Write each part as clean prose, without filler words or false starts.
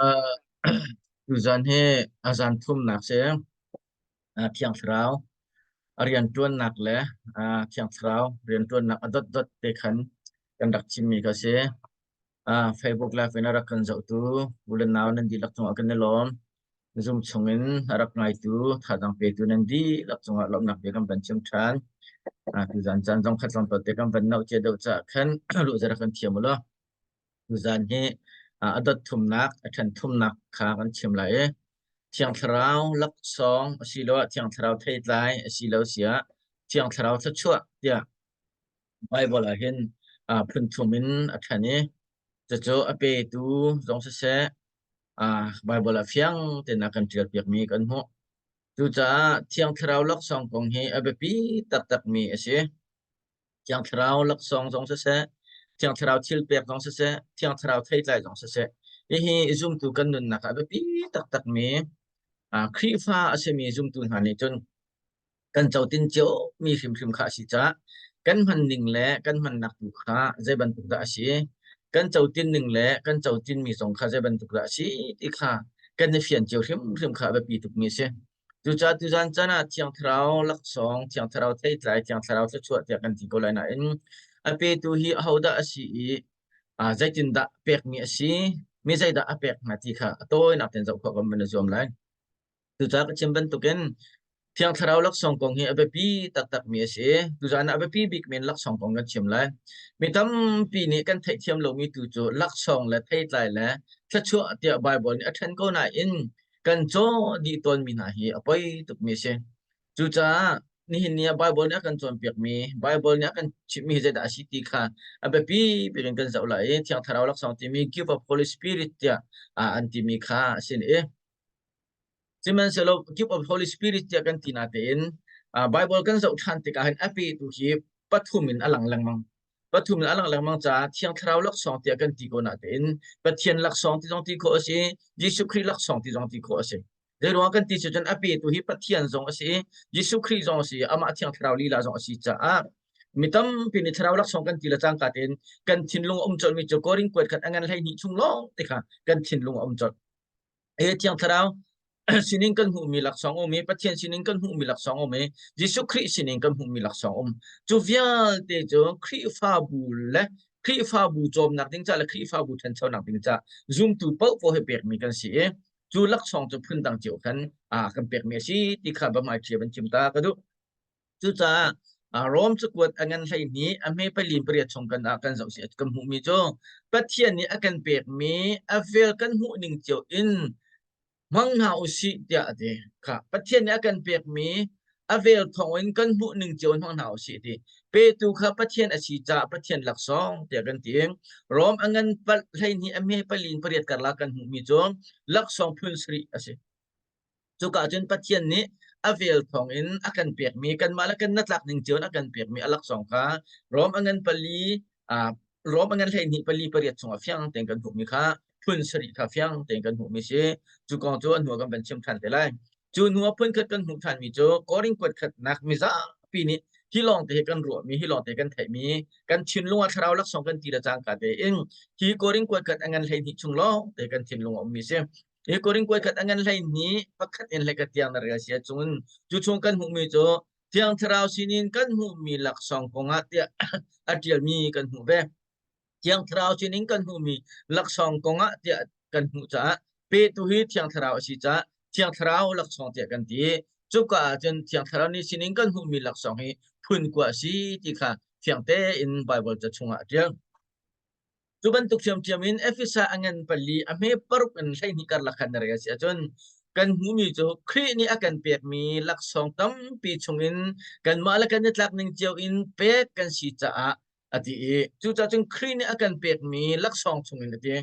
Uh, tuzan hi a zan thumnak si. Thiang Thlarau a rianṭuannak le Thiang Thlarau rianṭuannak a dotdot te khan kan rak chimmi kha si. Facebook Live in a rak kan zohtu u le nau nan dihlak cungah kan i lawm. Zoom chungin a rak ngaitu, thazaang petu nan dihlak cungah lawmhnak bia kan van chim ṭhan. Tuzan caan zong khat tlawmpal te kan van nauh cia deuh caah khan luh zia rak kan thiam u law. Tuzaan hi a dot thumnak, a ṭhen thumnak kha kan chim lai i Thiang Thlarau laksawng asiloah Thiang Thlarau theitlai asilo siah Thiang Thlarau thluachuah tiah Baibal ah hin phun thum in a ṭhen i cucu a petu zong siseh Baibal ah fiang tein a kan ṭialpiakmi kan hmuh. Cucaah Thiang Thlarau laksawng kong hi a biapi taktakmi a si. Thiang Thlarau laksawng zong siseh, Thiang Thlarau thilpek zong siseh, Thiang Thlarau theitlai zong siseh, hihi zumtu kan nunnak ah a biapi taktakmi Khrihfa a simi zumtu hna nih cun kan cotin ciomi hrimhrim kha a si caah kan hman ning le kan hmannak tu kha zei bantuk dah a si, kan cotin ning le kan cotinmi zong kha zei bantuk dah a si ti kha kan i fian cio hrimhrim kha a biapi tukmi a si. Cucaah tuzan caan ah Thiang Thlarau laksawng, Thiang Thlarau theitlai, Thiang Thlarau thluachuah tiah kan ti ko lai nain a petu hi ahodah a si i zeitindah pekmi a si, mi zeidah a pek hna ti kha a tawinak tein zoh khawh kan van i zuam lai. Cucaah ka chim bantukin Thiang Thlarau laksawng kong hi a biapi taktakmi a si. Tuzan ah a biapi bikmi in laksawng kong kan chim lai. Mi tampi nih kan theihthiam lomi tu cu laksawng le theitlai le thluachuah tiah Baibal nih a ṭhen ko nain kan caw dih tawnmi hna hi a poi tukmi a si. Cucaah nihin ni ah Baibal nih a kan cawnpiakmi, Baibal nih a kan chimhmi hi zeidah a si ti kha a biapi bik in kan zoh lai i Thiang Thlarau laksawng timi gift of Holy Spirit tiah an timi kha a si i sihmanhsehlaw gift of Holy Spirit tiah kan ti natein Baibal kan zoh ṭhan tikah hin a petu hi pathum in a lang lengmang. Pathum in a lang lengmang caah Thiang Thlarau laksawng tiah kan ti ko natein Pathian laksawng ti zong ti khawh a si, Jesuh Khrih laksawng ti zong ti khawh a si. Zeiruang kan ti cu cun a petu hi Pathian zong a si i Jesuh Khrih zong a si i amah Thiang Thlarau lila zong a si caah mi tampi nih Thlarau laksawng kan ti le cangka tein kan thinlung a um colhmi cu Korin kuat khat a ngan 12 chung lawng te kha kan thinlung a um colh. He Thiang Thlarau sinin kan hmuhmi laksawng um i Pathian sinin kan hmuhmi laksawng um i Jesuh Khrih sinin kan hmuhmi laksawng um. Cu vialte cu Khrihfabu le Khrihfabu cawmnak ding ca le Khrihfabu ṭhanchonak ding ca zumtu paohpaoh he pekmi kan si i cu laksawng cu phundang cio khan kan pekmi a si ti kha biahmai ṭhia van chim ta ka duh. Cucaah Rom cakuat a ngan 12 a hme pali pariat chung kan ah kan zoh si kan hmuhmi cu Pathian nih a kan pekmi a vel kan hmuh ning cio in hmang hna u sih tiah a ti. Kha Pathian nih a kan pekmi a vel thawng in kan hmuh ning cio in hmang hna u sih ti. Petu kha Pathian a si caah Pathian laksawng tiah kan ti. Rom a ngan 12 a hme pali in pariat karlak kan hmuhmi cu laksawng phun sarih a si. Cuka cun Pathian nih a vel thawngin a kan pekmi kanmah le kan natlak ning cio in a kan pekmi a laksawng kha Rom a ngan pali Rom a ngan 12 pali pariat chungah fiang tein kan hmuhmi kha phun sarih kha fiang tein kan hmuhmi si. Cu kong cu a hnu ah kan van chim ṭhan te lai. Cu hnu ah phunkhat kan hmuh ṭhanmi cu Korin kuat khatnak mizapi nih hi lawng te hi kan ruahmi hi lawng te kan theihmi kan thinlung ah thlarau laksawng kan ti le cangka tein hi Korin kuat khat a ngan 12 chung lawng te kan thinlung a ummi si. Hi Korin kuai khat a ngan 12 pakhat in hlei khat tiang na rel sia cungin cu chung kan hmuhmi cu Thiang Thlarau sinin kan hmuhmi laksawng kongah tiah a ṭialmi kan hmuh ve. Thiang Thlarau sinin kan hmuhmi laksawng kongah tiah kan hmuh caah petu hi Thiang Thlarau a si caah Thiang Thlarau laksawng tiah kan ti. Cuka ah cun Thiang Thlarau nih sinin kan hmuhmi laksawng hi phun kua a si ti kha fiang tein Baibal ca chungah a ṭial. Cu bantuk ṭhiamṭhiam in Efesa a ngan pali a hme paruk in 12 karlak khan na rel si ahcun kan hmuhmi cu Khrih nih a kan pekmi laksawng tampi chungin kanmah le kan i tlak ning cio in pek kan si caah a ti i cucaah cun Khrih nih a kan pekmi laksawng chungin a ti.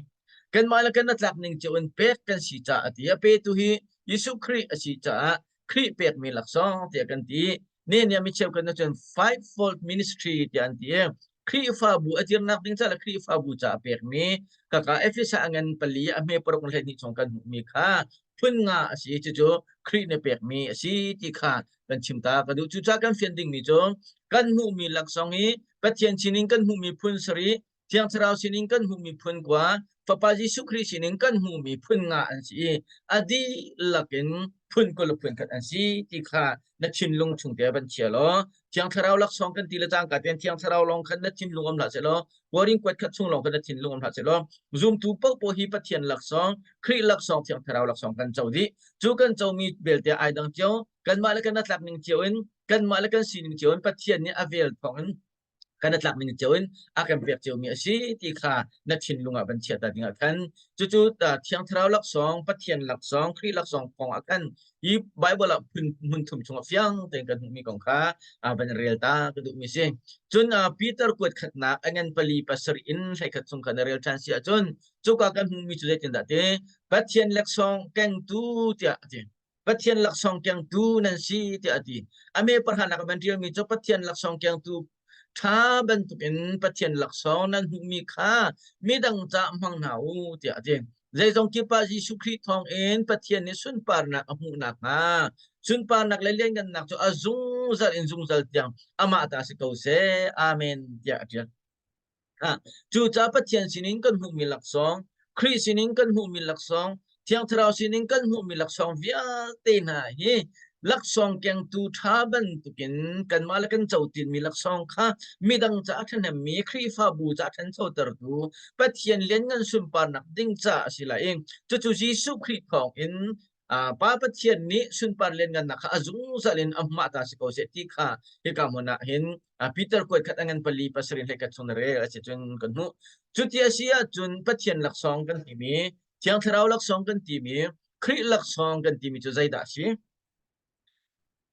Kanmah le kan i tlak ning cio in pek kan si caah a ti. A petu hi Jesuh Khrih a si caah Khrih pekmi laksawng tiah kan ti. Ne nih mi cheukhat nih cun fivefold ministry tiah an ti i Khrihfabu a dirnak ding ca le Khrihfabu ca a pekmi kaka Efesa a ngan pali a hme paruk 12 chung kan hmuhmi kha phun nga a si cucu Khrih nih pekmi a si ti kha kan chim ta ka duh. Cucaah kan fian dingmi cu kan hmuhmi laksawng hi Pathian sinin kan hmuhmi phun sarih. Thiang Thlarau sinin kan hmuhmi phun kua, Fapa Jesuh Khrih sinin kan hmuhmi phun nga an si i a dihlak in phun 20 le phun khat an si ti kha na thinlung chung te van chia law Thiang Thlarau laksawng kan ti le cangka tein Thiang Thlarau lawng khan na thinlung um hlah seh law Korin kuat khat chung lawng khan na thinlung um hlah seh law zumtu paohpaoh hi Pathian laksawng Khrih laksawng Thiang Thlarau laksawng kan co dih. Cu kan comi belte ai dang cio kanmah le kan tlak ning cio in kanmah le kan sining cio in Pathian nih a vel thawng in kan tlak ning cio in a kan pek cio mi a si ti kha na thinlung ah van chia ta ding ah khan cucu Thiang Thlarau laksawng Pathian laksawng Khrih laksawng kong ah khan hi Bible ah phun hmun thum chung ah fiang tein kan hmuhmi kong kha van rel ta ka duhmi si. Cun Peter kuat khatnak a ngan pali pasarih in hleikhat chung kha na rel ṭhan si ahcun cuka kan hmuhmi cu zeitindah ti Pathian laksawng kengtu tiah a ti. Pathian laksawng kengtu nan si tiah a ti. A me parhanak ban ṭialmi cu Pathian laksawng kengtu ṭha bantukin Pathian laksawng nan hmuhmi kha midang caah hmang hna u tiah a ti. Zeizong kip ah Jesuh Khrih thawngin Pathian nih sunparnak a hmuh nakhnga sunparnak le lianngannak cu a zungzal in zungzal tiang amah ta si ko seh. Amen tiah a ṭial. Cucaah Pathian sinin kan hmuhmi laksawng, Khrih sinin kan hmuhmi laksawng, Thiang Thlarau sinin kan hmuhmi laksawng vialte hna hi laksawng kengtu ṭha bantukin kanmah le kan cotinmi laksawng kha midang caah ṭhahnemmi Khrihfabu caah ṭhanchotertu Pathian lianngan sunparnak ding caah a si lai i cucu Jesuh Khrih thawngin Pa Pathian nih sunpar lianngannak kha a zungzal in a hmah ta si ko seh ti kha hika hmun ah hin Peter kuat khat a ngan pali pasarih hlei khat chung na rel a si cun kan hmuh. Cuti a si ahcun Pathian laksawng kan timi, Thiang Thlarau laksawng kan timi, Khrih laksawng kan timi cu zeidah a si?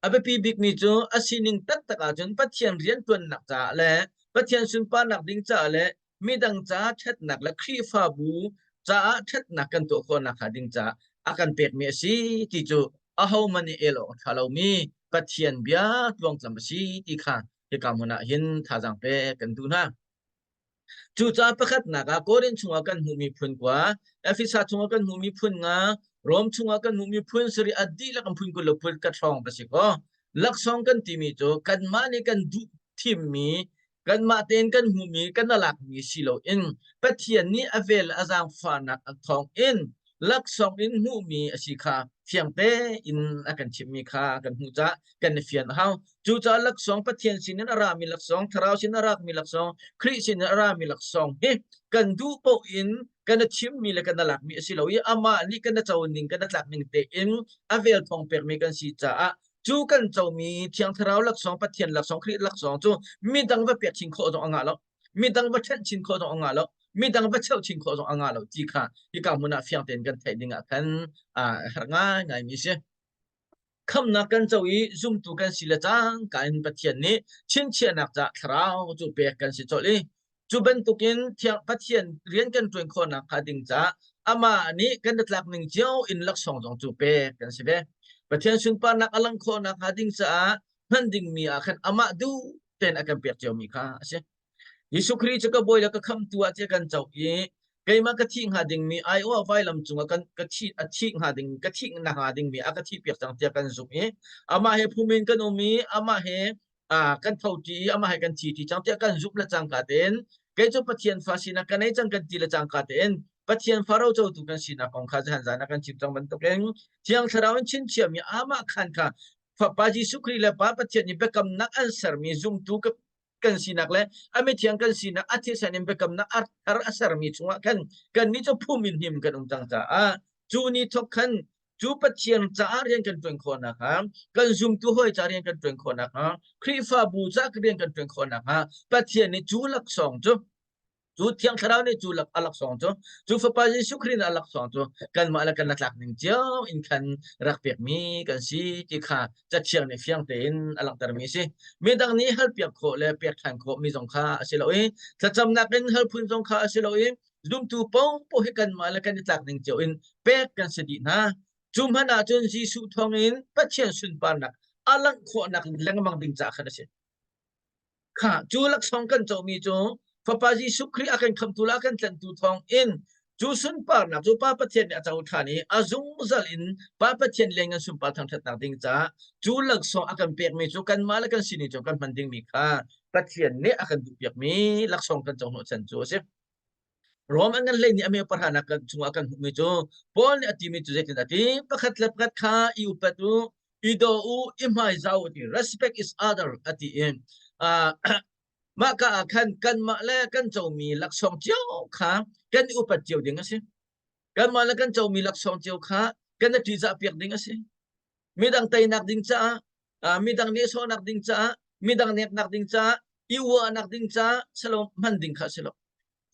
A biapi bikmi cu a sining taktak ahcun Pathian rianṭuannak caah le Pathian sunparnak ding caah le midang caah ṭhatnak le Khrihfabu caah ṭhatnak kan tuah khawh nakhnga ding caah a kan pekmi a si ti cu ahohmanh nih el awk a ṭha lomi Pathian bia tluangtlam a si ti kha hika hmun ah hin thazaang pek kan duh hna. Cucaah pakhatnak ah Korin chungah kan hmuhmi phun kua, Efesa chungah kan hmuhmi phun nga, Rom chungah kan hmuhmi phun sarih a dihlak in phun 20 le phun khat hrawng ka si kaw, laksawng kan timi cu kanmah nih kan duh thimmi, kanmah tein kan hmuhmi, kan alakmi si loin Pathian nih a vel a zaangfahnak thawng in laksawng in hmuhmi a si kha fiang tein a kan chimhmi kha kan hmuh caah kan i fian a hau. Cucaah laksawng Pathian sinin a rami laksawng, Thlarau sin a rakmi laksawng, Khrih sin a rami laksawng hi kan duh paoh in kan a chimmi le kan a lakmi a si lo i amah nih kan a co ning kan a tlak ning tein a vel thawng pekmi kan si caah cu kan comi Thiang Thlarau laksawng, Pathian laksawng, Khrih laksawng cu midang va pek chin khawh zong a ngah lo. Midang va ṭhenh chin khawh zong a ngah lo. Midang va cheuh chin khawh zong a ngah lo ti kha hika hmun ah fiang tein kan theih ding ah khan a herh ngaingaimi si. Khamhnak kan co i zumtu kan si le cangka in Pathian nih chinchiahnak caah thlarau cu pek kan si colh i cu bantukin thiang Pathian rian kan ṭuan khawhnak hnga ding caah amah nih kan tlak ning cio in laksawng zong cu pek kan si ve. Pathian sunparnak a langh khawhnak hnga ding caah hman dingmi ah khan amah duh tein a kan pek ciomi kha a si. Jesuh Khrih cu ka bawi le ka khamtu ah tiah kan co i keimah ka thih hnga dingmi aiawh vailam cungah kan ka thi a thih hnga ding ka thih na hnga dingmi a ka thih piak cang tiah kan zumh i amah he phum in kan um i amah he kan tho ṭi i amah he kan thi ṭi cang tiah kan zumh le cangka tein kei cu Pathian fa sinak ka nei cang kan ti le cangka tein Pathian fa rocotu kan sinak kong kha zahan zan ah kan chim cang bantukin Thiang Thlarau in chinchiahmi amah khan kha Fapa Jesuh Khrih le Pa Pathian nih biakamnak an sermi zumtu kan sinak le a mithiang kan sinak a thisen in biakamnak a thar a sermi chungah khan kannih cu phum in hnim kan um cang caah cu ni thawk khan cu Pathian caah rian kan ṭuan khawh nakhnga kan zumtu hawi caah rian kan ṭuan khawh nakhnga Khrihfabu caah rian kan ṭuan khawh nakhnga Pathian nih cu laksawng cu Cu Thiang Thlarau nih cu a laksawng cu cu Fapa Jesuh Khrih nih a laksawng cu kanmah le kan tlak ning cio in khan rak pekmi kan si ti kha Cathiang nih fiang tein a langhtermi a si. Midang nih halpiak khawh le pek ṭhan khawhmi zong kha a si lo i thlacamnak in hal phun zong kha a si lo i zumtu paohpaoh hi kanmah le kan i tlak ning cio in pek kan si dih hna. Cu hmanh ahcun Jesuh thawngin Pathian sunparnak a langh khawhnak lengmang ding caah khan a si. Kha cu laksawng kan comi cu Fapa Jesuh Khrih a kan khamtu le a kan tlanhtu thawng in Cu sunparnak cu Pa Pathian nih a co ṭhan i a zungzal in Pa Pathian leng in sunpar thangṭhatnak ding caah cu laksawng a kan pekmi cu kanmah le kan sining cu kan hman dingmi kha Pathian nih a kan duhpiakmi laksawng kan co hnawhchan cu a si. Rom an ngan hlei nih a me pahranak kan chungah kan hmuhmi cu Paul nih a timi cu zeitin a ti? Pakhat le pakhat kha i upat u, i daw u, i hmaizah u ti respect is other a ti i mah ka ah khan kanmah le kan comi laksawng cio kha kan i upat cio ding a si. Kanmah le kan comi laksawng cio kha kan i ṭihzah piak ding a si. Midang teinak ding caah, midang nehsawhnak ding caah, midang neknak ding caah, i uahnak ding caah salo hman ding kha a si lo.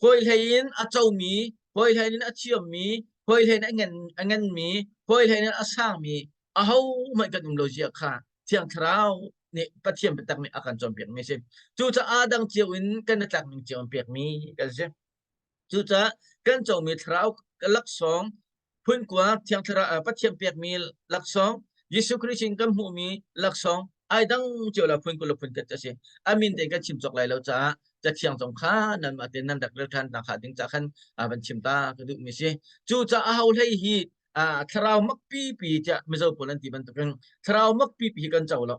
Hawi hlei in a comi, hawi hlei in a thiammi, hawi hlei in a ngan a nganmi, hawi hlei in a sangmi ahohmanh kan um lo zia kha Thiang Thlarau nih Pathian biatak nih a kan cawnpiakmi a si. Cucaah dang cio in kan i tlak ning cio in pekmi kan si. Cucaah kan comi thlarau laksawng phunkua Thiang Thlarau Pathian pekmi laksawng Jesuh Khrih sin kan hmuhmi laksawng ai dang cio la phun kul phun khat a si. A min te kan chim cawk lai lo caah cathiang zong kha nanmah te nan rak rel ṭhan ta kha ding ca khan van chim ta ka duhmi si. Cucaah ho hlei hi thlarau mak pipi tiah Mizo pawl an ti bantukin thlarau mak pipi hi kan co lo.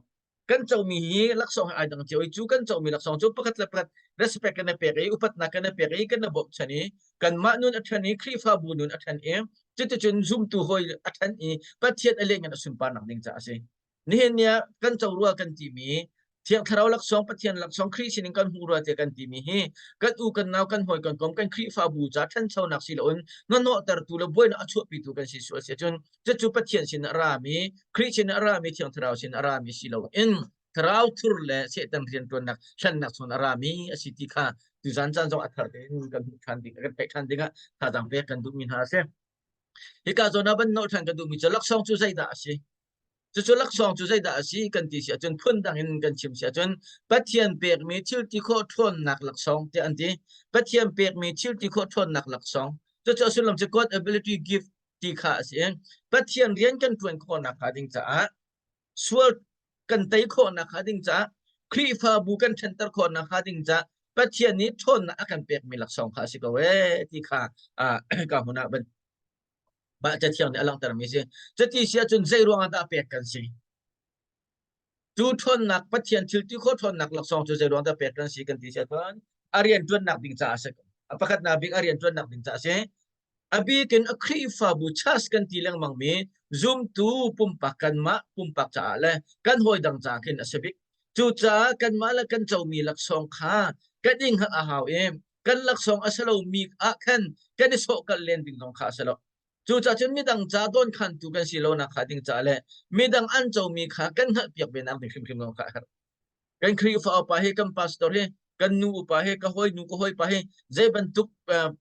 Kan comi hi laksawng he ai dang cio i cu kan comi laksawng cu pakhat le pakhat respect kan i pek i upatnak kan i pek i kan i bawmchan i kanmah nun a ṭhan i Khrihfabu nun a ṭhan i cuticun zumtu hawi a ṭhan i Pathian a leng in a sunparnak ding caah a si. Nihin ni ah kan co rua kan timi Thiang Thlarau laksawng Pathian laksawng Khrih sinin kan hmu rua te kan timi hi kan u kan nau kan hawi kan kom kan Khrihfabu ca ṭhanchonak si loin hnahnawhtertu le buainak a chuahpitu kan si sual si ahcun cucu Pathian sin a rami Khrih sin a rami Thiang Thlarau sin a rami si loin thlarau thur le Satan rianṭuannak hlennak chun a rami a si ti kha tuzan caan zong a thar tein kan hmuh ṭhan ding kan theih ṭhan dingah thazaang pek kan duhmi hna a si. Hika zawn ah van nolh ṭhan ka duhmi cu laksawng cu zeidah a si? Cucu laksawng cu zeidah a si kan ti si ahcun phundang in kan chim si ahcun Pathian pekmi thil ti khawh ṭhawnnak laksawng tiah an ti. Pathian pekmi thil ti khawh ṭhawnnak laksawng. Cucu a sullam cu God ability gift ti kha a si. Pathian rian kan ṭuan khawhnak hnga ding caah sual kan tei khawhnak hnga ding caah Khrihfabu kan ṭhanter khawhnak hnga ding caah Pathian nih ṭhawnnak a kan pekmi laksawng kha a si ko ee ti kha ka hmun ah van Mah Cathiang nih a langhtermi si. Cuti si ahcun zei ruangah dah pek kan si? Cu ṭhawnnak Pathian thil ti khawh ṭhawnnak laksawng cu zei ruang dah pek kan si kan ti si ahcun a rian ṭuannak ding caah a si. A pakhatnak bik a rian ṭuannak ding caah a si. A bik in a Khrihfabu church kan ti lengmangmi zumtu pumpak kanmah pumpak caah le kan hawi dang caah khin a si bik. Cucaah kanmah le kan comi laksawng kha kan i hngalh a hau i kan laksawng a si lomi ah khan kan i sawhkalh len ding zong kha a si lo. Cucaah cun midang ca dawnkhantu kan si lonak kha ding ca le midang an comi kha kan hngalhpiak ve nak ding hrimhrim zong kha a herh. Kan Khrihfa upa hi kan pastor hi kan nu upa hi ka hawi nu ka hawi pa hi zei bantuk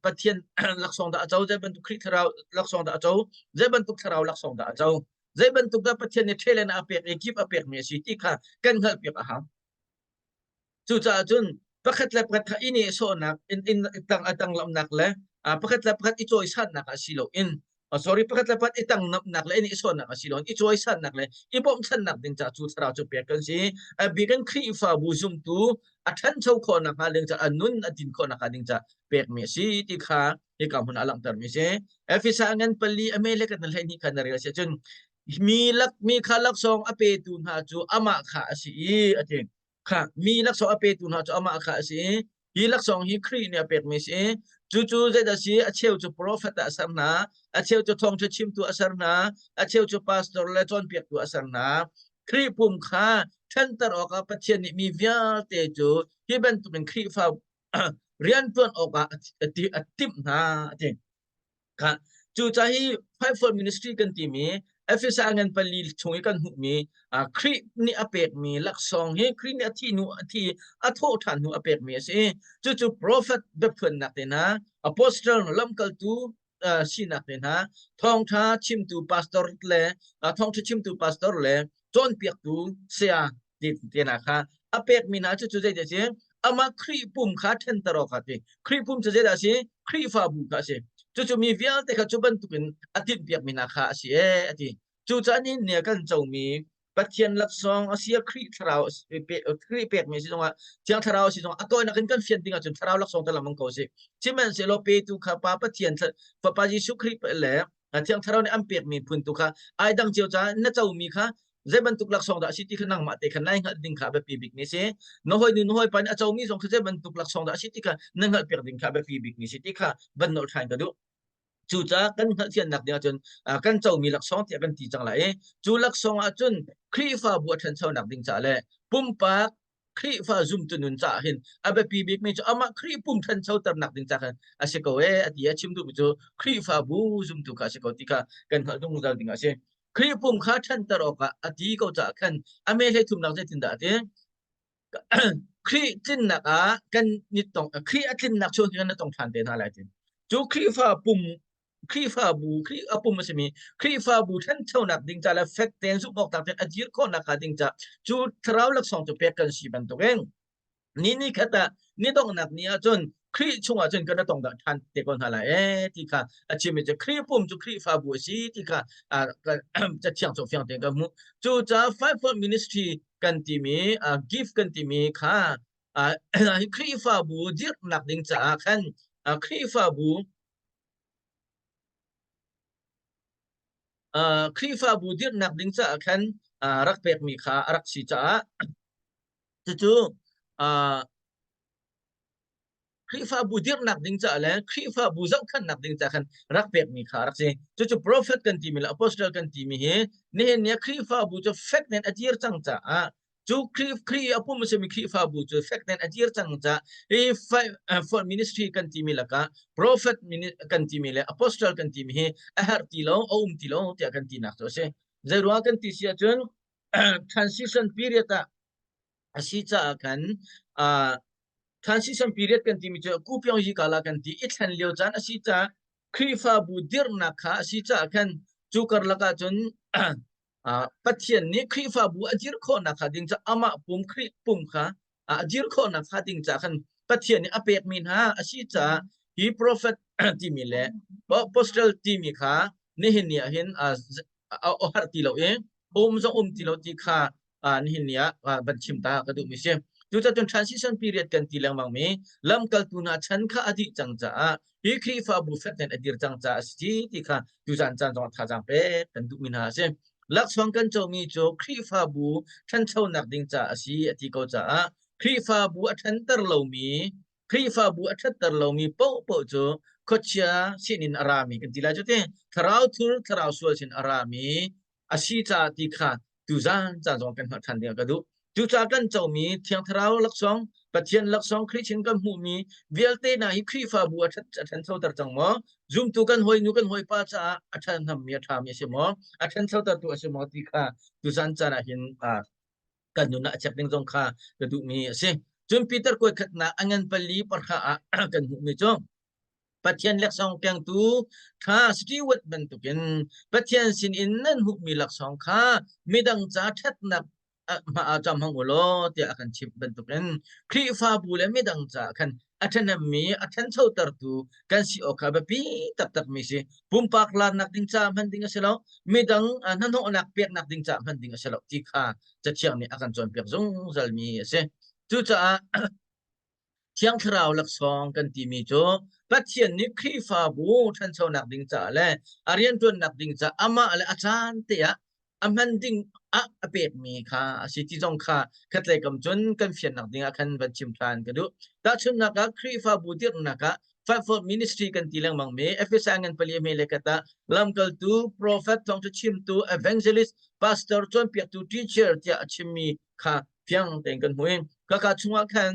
Pathian laksawng dah a co zei bantuk Khrih thlarau laksawng dah a co zei bantuk thlarau laksawng dah a co zei bantuk dah Pathian nih ṭhelen a pek i gift a pekmi a si ti kha kan hngalhpiak a hau. Cucaah cun pakhat le pakhat kha i nehsawhnak in in tang a tanglamnak le pakhat le pakhat i cawisannak ah si loin sorry pakhat le pakhat i tangnamnak le i nehsawhnak ah si loin i cawisannak le i bawmhchannak ding caah cu thlarau cu pek kan si. A bik in Khrihfabu zumtu a ṭhancho khawhnak hnga ding caah a nun a din khawhnak hnga ding caah pekmi a si ti kha hika hmun ah a langhtermi a si. Efesa ngan pali a me le kan 12 kha na rel a si ahcun mi lak mi kha laksawng a petu hna cu amah kha a si i a ti. Kha mi laksawng a petu hna cu amah kha a si i hi laksawng hi Khrih nih a pekmi a si. Cucu zeidah a si? A cheu cu profet ah a ser hna, a cheu cu thawngṭha chimtu a ser hna, a cheu cu pastor le cawnpiaktu a ser hna. Khrih pum kha ṭhanter awkah Pathian nih mi vialte cu hi bantukin Khrihfa rianṭuan awkah a timh hna a ti. Kha cucaah hi fivefold ministry kan timi Efesa ngan pali chung i kan hmuhmi Khrih nih a pekmi laksawng hi Khrih nih a thih hnu a thi a thawh ṭhan hnu a pekmi a si. Cucu prophet biaphuannak te hna, apostle lamkaltu sinak te hna, thawngṭha chimtu pastor le thawngṭha chimtu pastor le cawnpiaktu saya ti te hna kha a pekmi hna cu cu zeidah a si? Amah Khrih pum kha ṭhenter awk a ti. Khrih pum cu zeidah a si? Khrihfabu kha a si. Cucu mi vialte kha cu bantukin a tinhpiakmi hna kha a si ee a ti. Cucaah nihin ni ah kan comi Pathian laksawng a si a Khrih thlarau Khrih pekmi a si zongah Thiang Thlarau a si zongah a tawinak in kan fian ding ahcun thlarau laksawng te lengmang ko si. Sihmanhsehlaw petu kha Pa Pathian Fapa Jesuh Khrih le Thiang Thlarau nih an pekmi phun tu kha ai dang cio caah na comi kha zei bantuk laksawng dah a si ti kha nangmah te kha nai hngalh ding kha a biapi bikmi a si. Na hawinu na hawipa nih a comi zong kha zei bantuk laksawng dah a si ti kha na hngalhpiak ding kha a biapi bikmi a si ti kha van nolh ṭhan ka duh. Cucaah kan hngalhthiamnak ding ahcun kan comi laksawng tiah kan ti cang lai i cu laksawng ahcun Khrihfabu a ṭhanchonak ding caah le pumpak Khrihfa zumtu nun caah hin a biapi bikmi cu amah Khrih pum ṭhanchoternak ding caah khan a si ko ee a ti a chim duhmi cu Khrihfabu zumtu kha a si ko ti kha kan hngalh zungzal ding a si. Khrih pum kha ṭhanter awkah a ti ko caah khan a me hlei thumnak zeitindah a ti? Khrih tlinnak ah kan ni tong Khrih a tlinnak chung hin kan tong ṭhan te hna lai ti. Cu Khrihfa pum Khrihfabu Khrih a pum a simi Khrihfabu ṭhanchonak ding ca le fek tein zumh awk tlak tein a dir khawhnak hnga ding ca cu thlarau laksawng cu pek kan si bantukin ni ni khat ah ni donghnak ni ahcun Khrih chungah cun kan tong dah ṭhan te ko hna lai ee ti kha a chimmi cu Khrih pum cu Khrihfabu a si ti kha cathiang cu fiang tein ka hmuh. Cucaah fivefold ministry kan timi gift kan timi kha hi Khrihfabu dirhnak ding caah khan Khrihfabu Khrihfabu dirhnak ding caah khan rak pekmi kha a rak si caah cucu Khrihfabu dirhnak ding caah le Khrihfabu zohkhenhnak ding caah khan rak pekmi kha a rak si. Cucu prophet kan timi le apostle kan timi hi nihin ni ah Khrihfabu cu fek tein a dir cang caah cu Khrih Khrih a pum a simi Khrihfabu cu fek tein a dir cang caah hi five ministry kan timi lakah prophet kan timi le apostle kan timi hi a herh ti lo a um ti lo tiah kan tinak cu a si. Zeiruang kan ti si ahcun transition period ah a si caah khan transition period kan timi cu kupyong yi kala kan ti i thlen lio caan a si caah Khrihfabu dirhnak kha a si caah khan cu karlak ah cun Pathian nih Khrihfabu a dir khawhnak kha ding caah amah pum Khrih pum kha a dir khawhnak kha ding caah khan Pathian nih a pekmi hna a si caah hi prophet timi le apostle timi kha nihin ni ah hin a har ti lo i um zong um ti lo ti kha nihin ni ah van chim ta ka duhmi si. Cucacun transition period kan ti lengmang mi lamkaltu hna chan kha a dih cang caah hi Khrihfabu fek tein a dir cang caah a si ti kha tuzan caan zong thazaang pek kan duhmi hna a si. Laksawng kan comi cu Khrihfabu ṭhanchonak ding caah a si a ti ko caah Khrihfabu a ṭhanter lomi Khrihfabu a ṭhatter lomi paohpaoh cu khuachia sinin a rami kan ti lai cu ti thlarau thur thlarau sual sin a rami a si caah ti kha tuzan caan zong kan hngalh ṭhan ding ka duh. Cucaah kan comi Thiang Thlarau laksawng, Pathian laksawng, Khrih sin kan hmuhmi vialte hna hi Khrihfabu a ṭhanchoter cang maw? Zumtu kan hawinu kan hawipa caah a ṭhahnemmi a ṭhami a si maw? A ṭhanchotertu a si maw ti kha tuzan caan ah hin kan nun ah a check ding zong kha ka duhmi a si. Cun Peter kuat khatnak a ngan pali parha ah kan hmuhmi cu Pathian laksawng kengtu ṭha steward bantukin Pathian sinin nan hmuhmi laksawng kha midang ca ṭhatnak ah cam hmang u law tiah a kan chimh bantukin Khrihfabu le midang caah khan a ṭhahnemmi a ṭhanchotertu kan si awk kha biapi taktakmi si. Pumpak larnak ding caah hman ding a si lo, midang hnahnawhnak peknak ding caah hman ding a si lo ti kha Cathiang nih a kan cawnpiak zungzalmi a si. Cucaah Thiang Thlarau laksawng kan timi cu Pathian nih Khrihfabu ṭhanchonak ding caah le a rianṭuannak ding caah amah le a caan te ah a hman ding ah a pekmi kha a si ti zong kha khatlei kam cun kan fiannak ding ah khan van chim ṭhan ka duh. Tahchunhnak ah Khrihfabu dirhnak ah Fivefold Ministry kan ti lengmang mi Efesa ngan pali hme le kata lamkaltu, prophet, thawngṭha chimtu, evangelist, pastor, cawnpiaktu, teacher tiah a chimmi kha fiang tein kan hmu i kaka chungah khan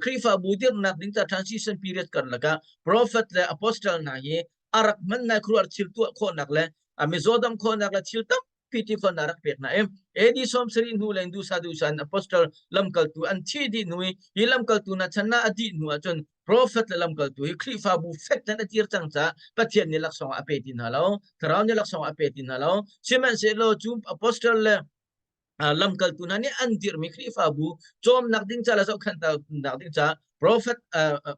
Khrihfabu dirhnak ding ca transition period karlak ah prophet le apostle hna hi a rak hman nai khuaruahhar thil tuah khawhnak le mizaw dam khawhnak le thil tampi ti khawhnak rak pek hna i AD 70 hnu le dusa dusa in apostle lamkaltu an thi dih hnu i hi lamkaltu hna chan a dih hnu ahcun prophet le lamkaltu hi Khrihfabu fek ten a tir cang caah Pathian nih laksawng a pe ti hna lo thlarau nih laksawng a pe ti hna lo sihmanhsehlaw cu apostle le lamkaltu hna nih an dirhmi Khrihfabu cawmnak ding ca le zohkhenhnak ding ca. Prophet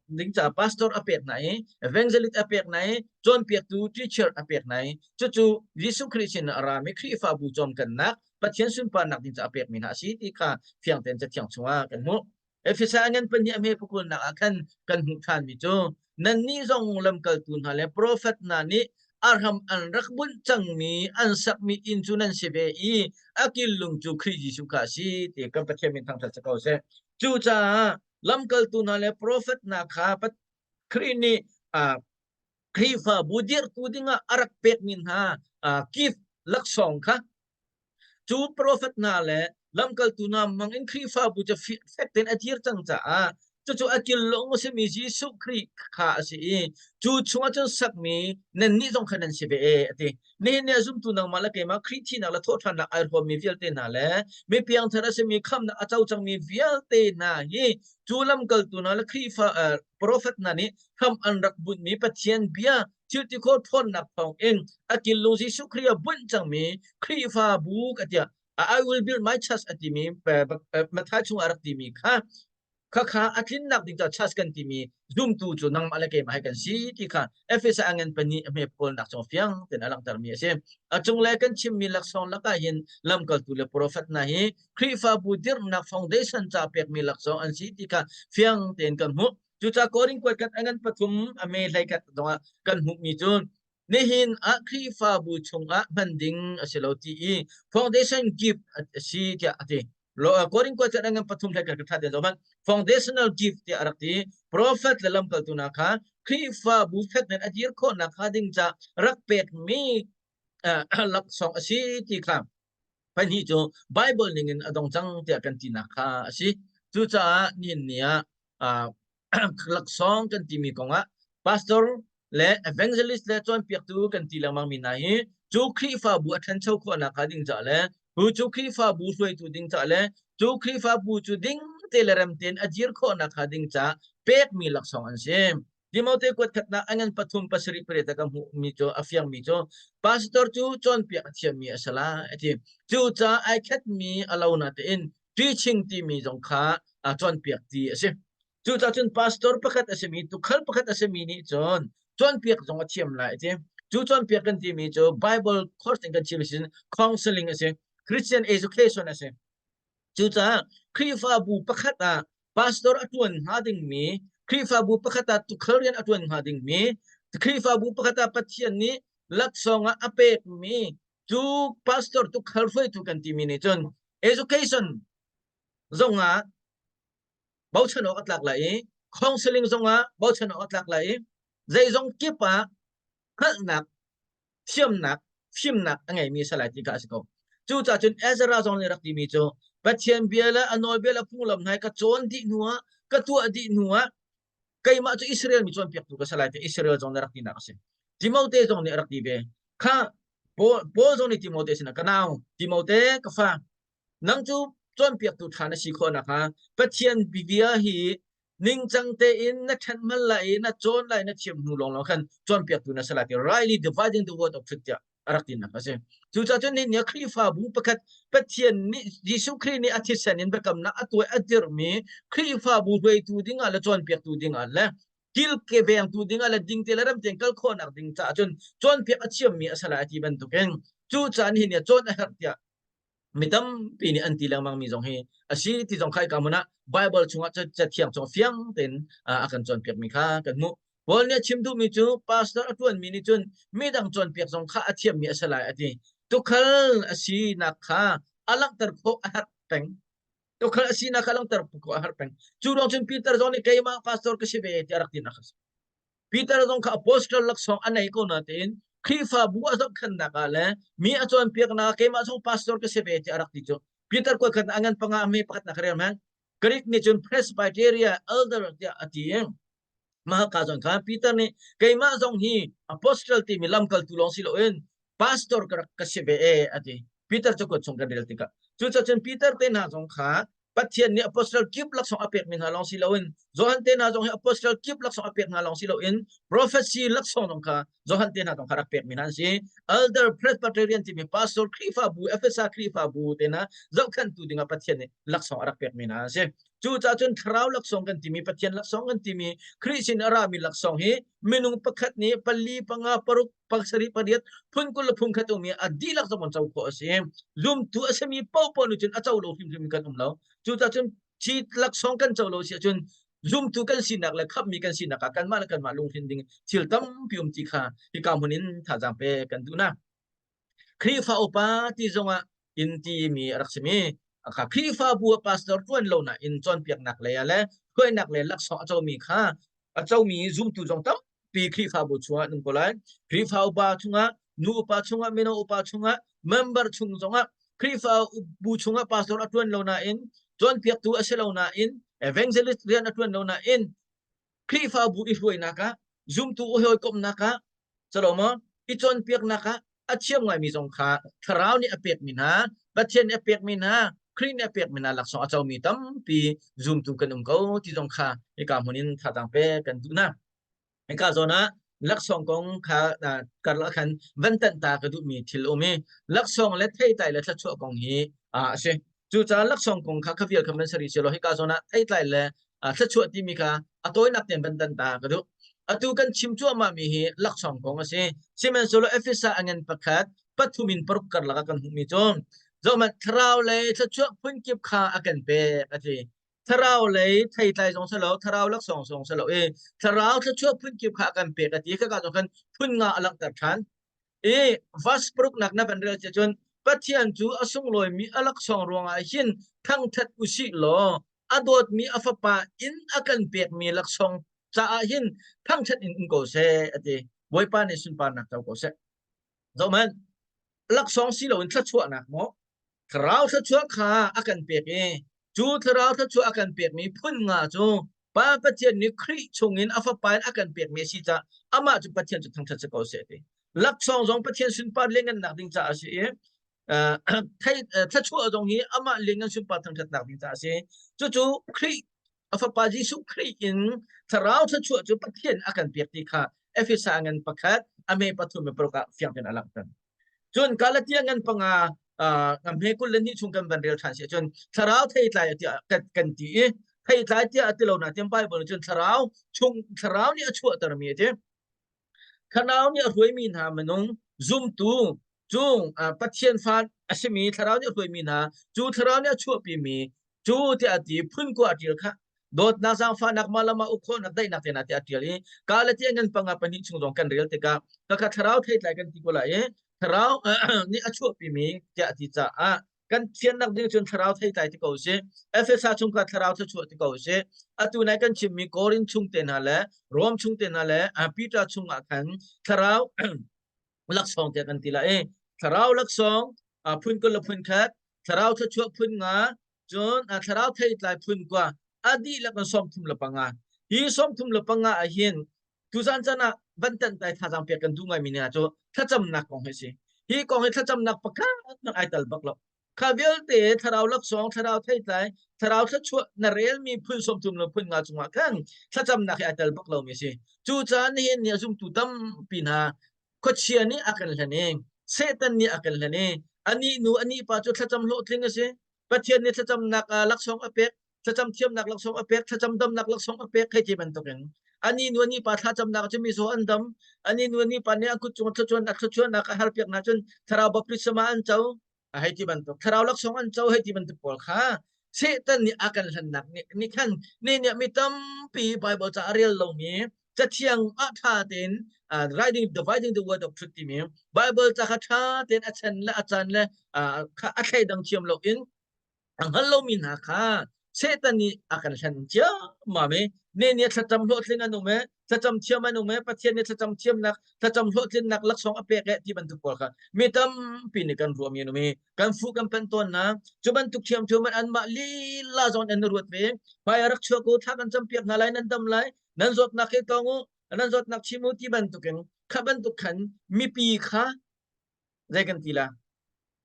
ding ca pastor a pek hna i evangelist a pek hna i cawnpiaktu teacher a pek hna i cucu Jesuh Khrih sin a rami Khrihfabu cawmkennak Pathian sunparnak ding ca a pekmi hna a si ti kha fiang tein Cathiang chungah kan hmuh. Efesa ngan pahnih a hme pakulnak ah khan kan hmuh ṭhanmi cu nannih zong lamkaltu hna le profet hna nih a hram an rak bunh cangmi an sakmi inn cu nan si ve i a killung cu Khrih Jesuh kha a si ti kan Pathian min thangṭhat si ko seh. Cucaah lamkaltu hna le profet hna kha Khrih nih Khrihfabu dirhtu dingah a rak pekmi hna gift laksawng kha cu profet hna le lamkaltu hna hmang in Khrihfabu cu fek tein a dir cang caah cucu a killung a simi Jesuh Khrih kha a si i cu chungah cun sakmi nannih zong kha nan si ve e a ti. Nihin ni ah zumtu nangmah le keimah Khrih thihnak le thawhṭhannak ai hrawmmi vialte hna le mi piangthar a simi khamhnak a co cangmi vialte hna hi cu lamkaltu hna le Khrihfa profet hna nih hram an rak bunhmi Pathian bia thil ti khawh ṭhawnnak thawngin a killung Jesuh Khrih a bunh cangmi Khrihfabu ka tiah I will build my church a timi Matthai chungah a rak timi kha khakha a tlinnak ding caah church kan timi zumtu cu nangmah le keimah he kan si ti kha Efesa a ngan pahnih a hme pawlnak cung fiang tein a langhtermi a si. A cunglei kan chimmi laksawng lakah hin lamkaltu le profet hna hi Khrihfabu dirhnak foundation ca pekmi laksawng an si ti kha fiang tein kan hmuh. Cucaah Korin kuat khat a ngan pathum a me hlei khat zongah kan hmuhmi cu nihin ah Khrihfabu chungah hman ding a si lo ti i foundation gift a si tiah a ti. Korin kuat khat a ngan pathum hlei khat ka ṭha te zoh hmanh. Foundational gift tiah a rak ti. Prophet le lamkaltu hna kha Khrihfabu fek in a dir khawhnak hnga ding ca rak pekmi laksawng a si ti kha pahnih cu Bible ning in a dong cang tiah kan tinak kha a si. Cucaah nihin ni ah laksawng kan timi kongah pastor le evangelist le cawnpiaktu kan ti lengmang mi hna hi cu Khrihfabu a ṭhancho khawhnak hnga ding caah le cu Khrihfabu hruaitu ding caah le cu Khrihfabu cu ding te le rem tein a dir khawhnak hnga ding caah pekmi laksawng an si. Timote kuat khatnak a ngan pathum pasarih pariat ah ka hmuhmi cu a fiangmi cu pastor cu cawnpiak a thiammi a si lai a ti. Cucaah ai khatmi a lo na tein teaching timi zong kha a cawnpiak ti a si. Cucaah cun pastor pakhat a simi tukhal pakhat a simi nih cun cawnpiak zong a thiam lai a ti. Cu cawnpiak kan timi cu Bible course in kan chim sin counseling a si. Christian education a si. Cucaah Khrihfabu pakhat ah pastor a ṭuan hnga dingmi, Khrihfabu pakhat ah tukhal rian a ṭuan hnga dingmi, Khrihfabu pakhat ah Pathian nih laksawng ah a pekmi cu pastor tukhal hruaitu kan timi nih cun education zongah bochan awk a tlak lai i counseling zongah bochan awk a tlak lai i zeizong kip ah hngalhnak thiamnak fimnak a ngeimi a si lai ti kha a si ko. Cucaah cun Ezra zong nih rak timi cu Pathian bia le a nawlbia le phunglam hna ka cawn dih hnuah ka tuah dih hnuah keimah cu Israel mi cawnpiaktu ka si lai tiah Israel zong nih rak tinak a si. Timote zong nih a rak ti ve. Kha Paul, Paul zong nih Timote sinah ka nau Timote ka fa nang cu cawnpiaktu ṭha na si khawh nakhnga Pathian bia hi ningcang tein na ṭhenhmal lai i na cawn lai na thiam hnu lawnglawng khan cawnpiaktu na si lai ti rightly dividing the word of truth tiah a rak tinak a si. Cucaah cun nihin ni ah Khrihfabu pakhat Pathian nih Jesuh Khrih nih a thisen in biakamnak a tuah a dirhmi Khrihfabu hruaitu dingah le cawnpiaktu dingah le kilke vengtu dingah le dingte le ramte kal khawhnak ding caah cun cawnpiak a thiammi a si lai a ti bantukin cucaah nihin ni ah cawn a herh tiah mi tampi nih an ti lengmang mi zong hi a si ti zong kha ka hmun ah Bible chungah cathiang chung fiang tein a kan cawnpiak mi kha kan hmuh. Paul nih a chim duhmi cu pastor a ṭuanmi nih cun midang cawnpiak zong kha a thiammi a si lai a ti. Tukhal a sinak kha a langhter khawh a herh peng. Tukhal a sinak kha langhter khawh a herh peng. Cu ruang cun Peter zong nih keimah pastor ka si ve tiah a rak tinak a si. Peter zong kha apostle laksawng a nei ko natein Khrihfabu a zohkhenhnak ah le mi a cawnpiaknak ah keimah zong pastor ka si ve tiah a rak ti cu. Peter kuat khat a ngan panga a hme pakhat nak rel men. Greek nih cun Presbyteria elder tiah a ti i mah ka zong kha Peter nih keimah zong hi apostle timi lamkaltu lawng si loin pastor ka rak ka si ve e a ti. Peter cu kuat chung kan rel tikah. Cucaah Peter te hna zong kha Pathian nih apostle kip laksawng a pekmi hna lawng si loin Johan te hna zong hi apostle kip laksawng a pek hna lawng si loin prophecy laksawng zong kha Johan te hna zong kha rak pekmi hna an si. Elder Presbyterian timi pastor Khrihfabu Efesa Khrihfabu te hna zohkhenhtu dingah Pathian nih laksawng a rak pekmi hna an si. Cucaah cun thlarau laksawng kan timi, Pathian laksawng kan timi, Khrih sin a rami laksawng hi minung pakhat nih pali, panga, paruk, pasarih, pariat, phun 20 le phun khat ummi a dihlak zong an co khawh a si. Zumtu a simi paohpaoh nih cun a co lo hrimhrim kan um lo. Cucaah cun thi laksawng kan co lo si ahcun zumtu kan sinak le khamhmi kan sinak ah kanmah le kanmah lunghlin ding thil tampi um ti kha hika hmun in thazaang pe kan duh na. Khrihfa upa ti zongah in timi a rak simi kha Khrihfabu ah pastor ṭuan lo nain cawnpiaknak lei ah le hruainak le laksawng a comi kha a comi zumtu zong tampi Khrihfabu chungah an um ko lai. Khrihfa upa chungah, nu upa chungah, mino upa chungah, member chung zongah Khrihfabu chungah pastor a ṭuan lo nain cawnpiaktu a si lo nain evangelist rian a ṭuan lo nain Khrihfabu i hruainak ah zumtu hawikomhnak ah calo maw i cawnpiaknak ah a thiam ngaimi zong kha thlarau nih a pekmi hna Pathian nih a pekmi hna Khrih nih a pekmi hna laksawng a comi tampi zumtu kan um ko ti zong kha hika hmun in thazaang pe kan duh hna. Hika zawn ah laksawng kong kha karlak khan van tanh ta ka duhmi thil um i laksawng le theitlai le thluachuah kong hi a si. Cucaah laksawng kong kha kha vial kha van sari selaw hika zawn ah theitlai le thluachuah timi kha a tawinak tein van dan ta ka duh. Atu kan chim cuahmah mi hi laksawng kong a si. Sihmanhsehlaw Efesa a ngan pakhat pathum in paruk karlak ah kan hmuhmi cu zohhmanh thlarau lei thluachuah phunkip kha a kan pek a ti. Thlarau lei theitlai zong si lo, thlarau laksawng zong si lo i thlarau thluachuah phunkip kha a kan pek a ti. Khaka zong khan phun nga a langhter ṭhan. I verse paruknak na van rel cun Pathian cu a sunglawimi a laksawng ruangah hin thangṭhat usih law a dawtmi a fapa in a kan pekmi laksawng caah hin thangṭhat in um ko seh a ti. Bawipa nih sunparnak co ko seh. Zohhmanh, laksawng si loin thluachuahnak maw Thlarau thluachuah kha a kan pek i cu thlarau thluachuah a kan pekmi phun nga cu Pa Pathian nih Khrih chungin a Fapa in a kan pekmi a si caah amah cu Pathian cu thangṭhat si ko seh ti. Laksawng zong Pathian sunpar lianngannak ding caah a si i thluachuah zong hi amah lianngan sunpar thangṭhatnak ding caah a si. Cucu Khrih a Fapa Jesuh Khrih in thlarau thluachuah cu Pathian a kan pek ti kha Efesa ngan pakhat a me pathum me paruk ah fiang tein a langhter. Cun Galatia ngan panga hme 22 chung kan van rel ṭhan si ahcun thlarau theitlai tiah kan ti i theitlai tiah a ti lo nain Bible cun thlarau chung thlarau nih a chuahtermi a ti. Thlarau nih a hruaimi hna minung zumtu cu Pathian fa a simi thlarau nih a hruaimi hna cu thlarau nih a chuahpimi cu tiah a ti phun kua a ṭial kha dawtnak zaangfahnak mah lam ah uk khawhnak daihnak te hna tiah a ṭial i Galatia ngan panga pahnih chung zong kan rel tikah khakha thlarau theitlai kan ti ko lai i thlarau nih a chuahpimi tiah a ti caah kan thiannak ding cun thlarau theitlai ti ko si Efesa chung kha thlarau thluachuah ti ko si atu nai kan chimmi Korin chung te hna le Rom chung te hna le Peter chung ah khan thlarau laksawng tiah kan ti lai i thlarau laksawng phun 20 le phun khat thlarau thluachuah phun nga cun thlarau theitlai phun kua a dihlak in 35 hi 35 ah hin tuzan chan ah van tan tai thazaang pek kan duh ngaimi hna cu thlacamnak kong hi si. Hi kong hi thlacamnak pakhat nak ai tal bak lo. Kha vialte thlarau laksawng, thlarau theitlai, thlarau thluachuah na relmi phun 30 le phun nga cungah khan thlacamnak hi ai tel bak lomi si. Cucaah nihin ni a zumtu tampi hna khuachia nih a kan hlen i Satan nih a kan hlen i anih nu anih pa cu thlacam hlawhtling a si. Pathian nih thlacamnak laksawng a pek thlacam thiamnak laksawng a pek thlacam damnak laksawng a pek hei ti bantukin ani nu ani pa thlacamnak cu mizaw an dam ani nu ani pa nih a kut cung thluachuan a thluachuannak a harpiak hna cun thlarau baptisma an co hei ti bantuk thlarau laksawng an co hei ti bantuk pawl kha Satan nih a kan hlennak nih khan ne nih mi tampi Bible ca a rel lomi cathiang ah ṭha tein writing dividing the word of truth timi Bible ca kha ṭha tein a chen le a caan le a thleidang thiam loin a hngal lomi hna kha Satan nih a kan hlen ciammam i ne nih thlacam hlawhtling an um e thlacam thiam an um e Pathian nih thlacam thiamnak thlacam hlawhtlinnak laksawng a pek e ti bantuk pawl kha mi tampi nih kan ruahmi an um i kan fuh kan pen tawn na cu bantuk thiamthiam an anmah lila zawn an ruat ve hmai rak chuak u thla kan campiak hna lai nan dam lai nan zawtnak hi tong u nan zawtnak chim u ti bantukin kha bantuk khan mipi kha zei kan ti la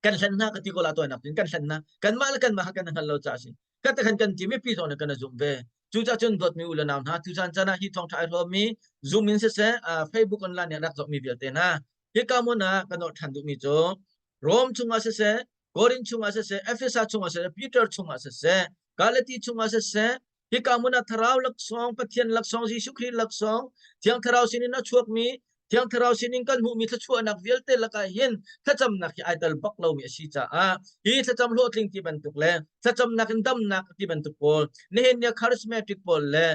kan hlen hna ka ti ko la tuainak tin kan hlen hna kanmah le kanmah kha kan hngal lo caah si ka te khan kan ti mipi zong nih kan zumh ve cucaah cun dawtmi u le nau hna tuzan caan ah hi thawngṭha ai hrawmmi zoom in siseh Facebook online nih rak zohmi vialte hna hika hmun ah kan orh ṭhan duhmi cu Rome chungah siseh Korin chungah siseh Efesa chungah siseh Peter chungah siseh. Galati chungah siseh, hika hmun ah Thlarau laksawng, Pathian laksawng, Jesuh Khrih laksawng, Thiang Thlarau sinin a chuakmi, Thiang Thlarau sinin kan hmuhmi thluachuahnak vialte lakah hin thlacamnak hi ai tel bak lomi a si caah hi thlacam hlawhtling ti bantuk le thlacamnak in damnak ti bantuk pawl nihin ni charismatic pawl le